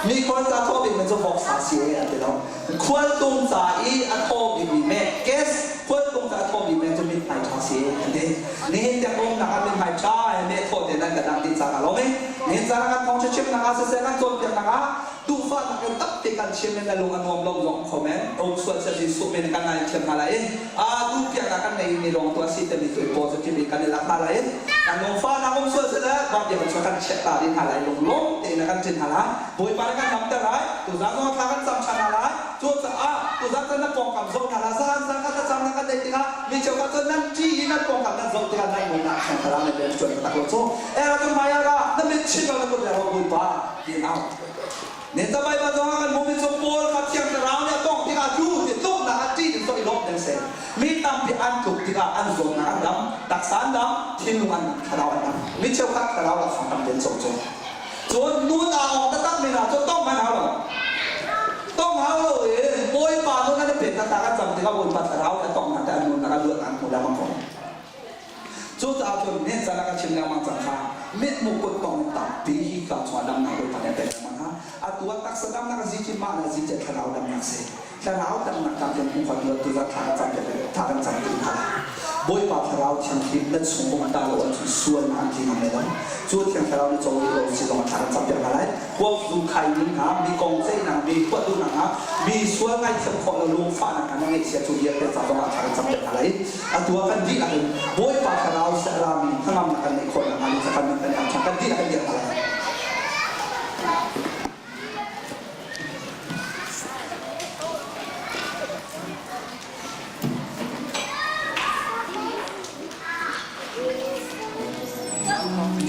Speaker 1: Mi khual ca thaw bik mi cu voksa si e an ti lo. Khualtung ca i a thaw bikmi meh kes khualtung ca a thaw bikmi cu mithmai ṭha si an ti. Nihin tiang umnak ah mithmai ṭha he meh thaw te nan ka dang dih cang a lawm i nihin caan ah kan thawngṭha chimnak ah siseh kan cawnpiaknak ah duhfahnak in tampi kan chim in na lung a nuam lo zong kho men um sual sia Jesuh min kan ngai thiam hna lai i a duhpiaknak kan nei mi lawng tu a si timi tu i positive in kan i lak hna lai i kan lungfahnak um sual sile van bia kan kan chiah ta ding hna lai lunglawm tein kan ṭin hna lai. Bawipa nih kan damter lai. Tuzaan zong thla kan cam ṭhan hna lai. Cucaah tuzaan cun na pawngkam zoh hna hlah. Zaan zaan kha thlacam nan kan neih tikah mi cheukhat cun nan ṭih i nan pawngkam nan zoh tikah nan nunnak thiang thlarau nih rian ṭuan taktak lo cu. Er cun hmaiah ra na mit chin lo na kut le Bawipa tiin au. Nen ta Baibal zong ah kan hmuhmi cu Paul kha thiang thlarau nih a tongh tikah tlu ti tluknak ah ṭih in sawh i lawm ding si. Mi tampi an tluk tikah an zawtnak an dam, taksa an dam, thinlung an dam, thlarau an dam. Mi cheukhat thlarau laksawng tampi an co cu. Cun nun aa awk taktak mi hna cu tongh an hau lo. Tongh hau lo i Bawipa nun an i pek taktak an cam tikah Bawipa thlarau nih a tongh hna te an nunnak a luat an hmu lengmang ko. Cucaah cun nihin caan ah ka chim lengmang cang kha mithmuh kut tong in tampi hi ka chungah damnak Bawipa nih a pek lengmang hna. Atu ah taksa damnak a zi ci mah le zi ci thlarau damnak si. Thlarau damnak kan kan hmuh kha tu zat thla kan cam thla kan cam ti kha Bawipa thlarau thianghlim na chung um ta lo ahcun sual na an tli ngam lai lo. Cu thiang thlarau na co rih lo si zong ah thla kan cam piak hna lai. Huap zu khai ning hna, mi kong ceihnak, mi huat duhnak hna, mi sual ngaithiam khawh lo lungfahnak hna na ngeihchia cu vialte ca zong ah thla kan cam piak hna lai. Atu ah kan dihlak in Bawipa thlarau serami hnangamnak kan neih khawh nakhnga ni kan kan i kan dihlak in dirh hna lai.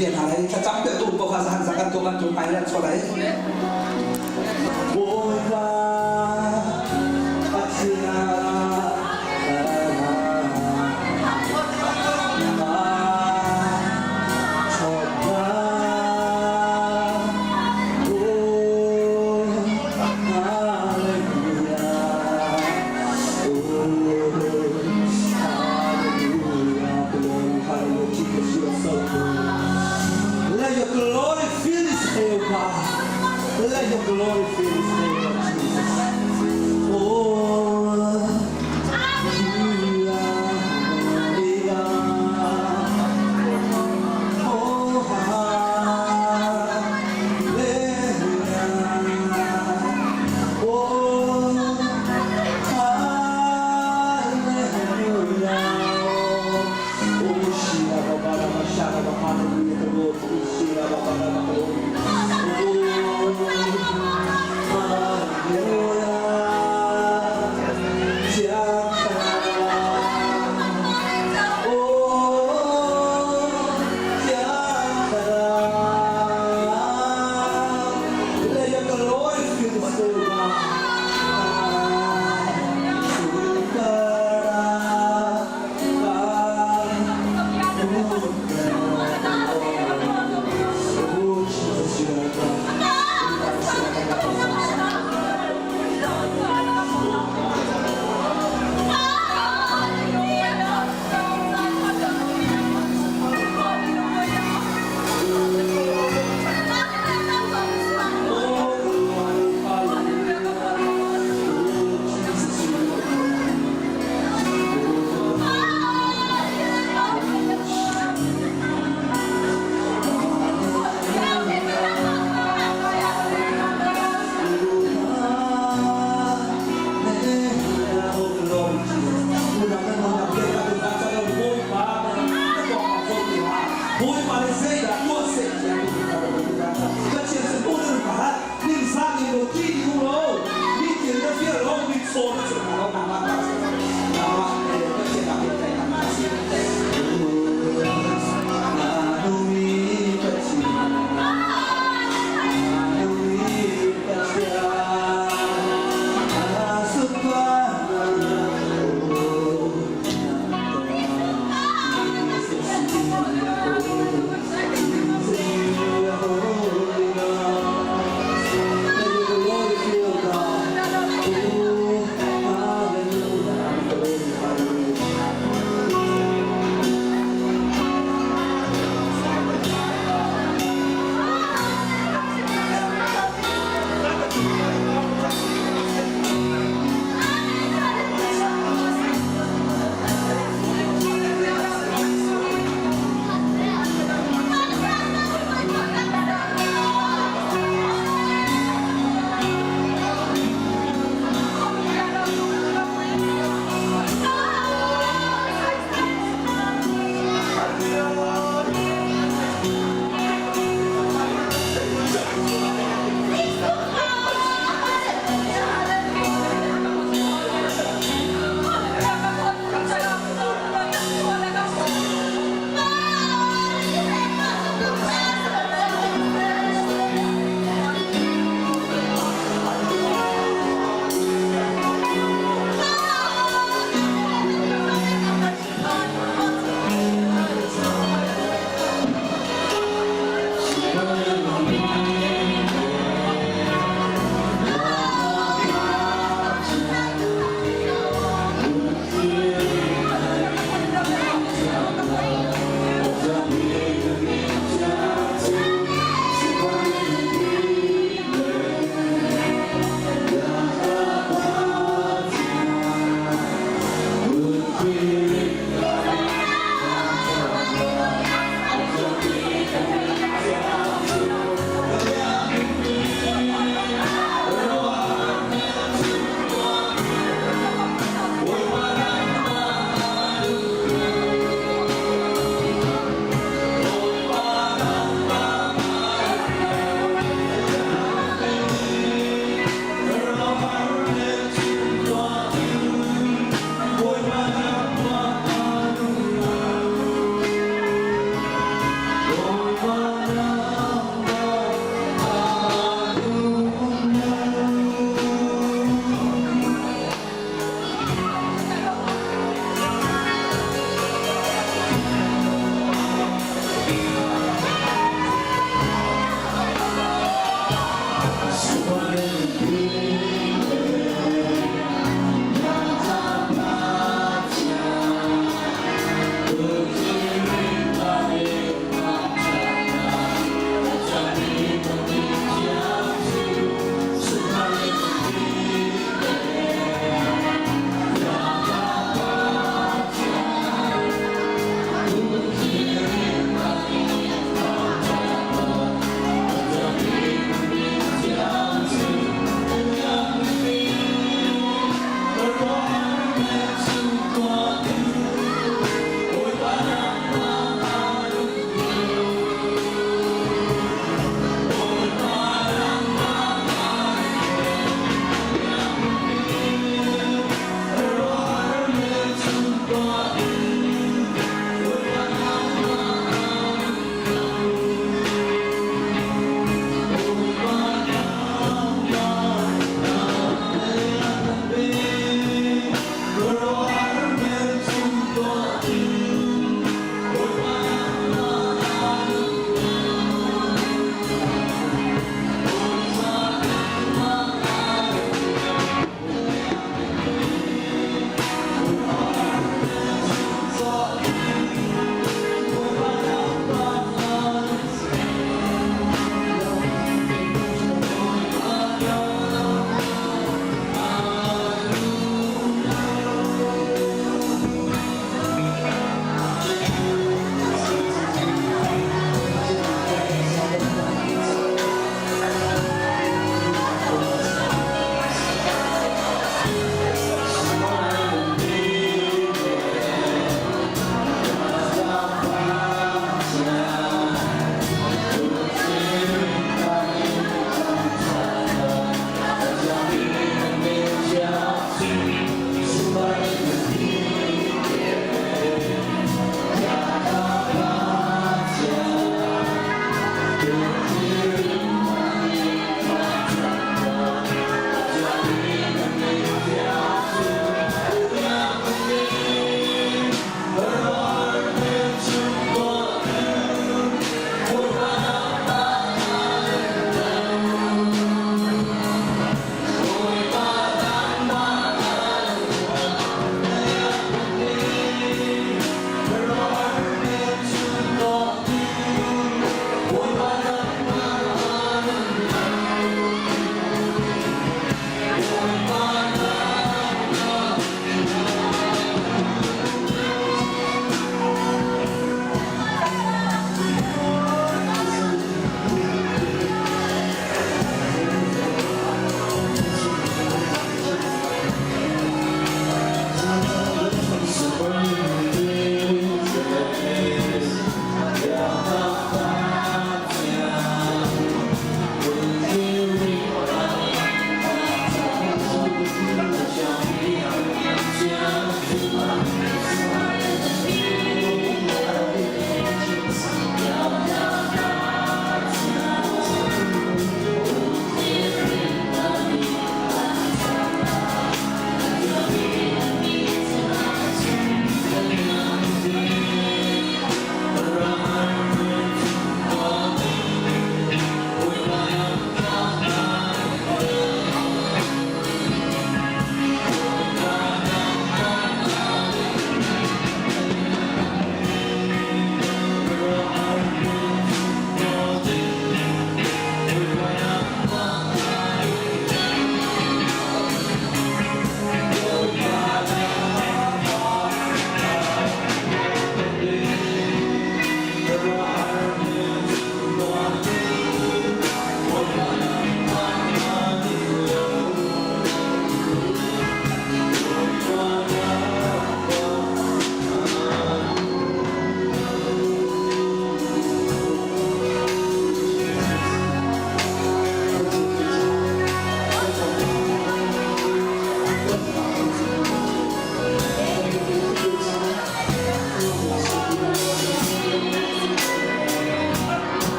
Speaker 1: Bian hna lai thlacam piak tu ko kha zahan zakan tu kan tu hmai lan chuah lai. Bawipa Pathian Let your glory fill this day, O God. Let your glory fill this day, Lord Jesus. Oh, you are God. Oh, hallelujah. Oh, hallelujah. Oh, Shira Baba Rama Shara Baba Hallelujah. The Lord, Shira Baba Rama Glory. Oh, hallelujah. Bawipa nih zeidah tuah seh tiah Pathian sin unun pahat ningzah ning lo ti ding lo mi thil na fir lo mi chaw na chun hna lo nangmah ta nangmah Pathian ah pehtlaihnak na si.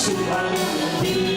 Speaker 2: Sual.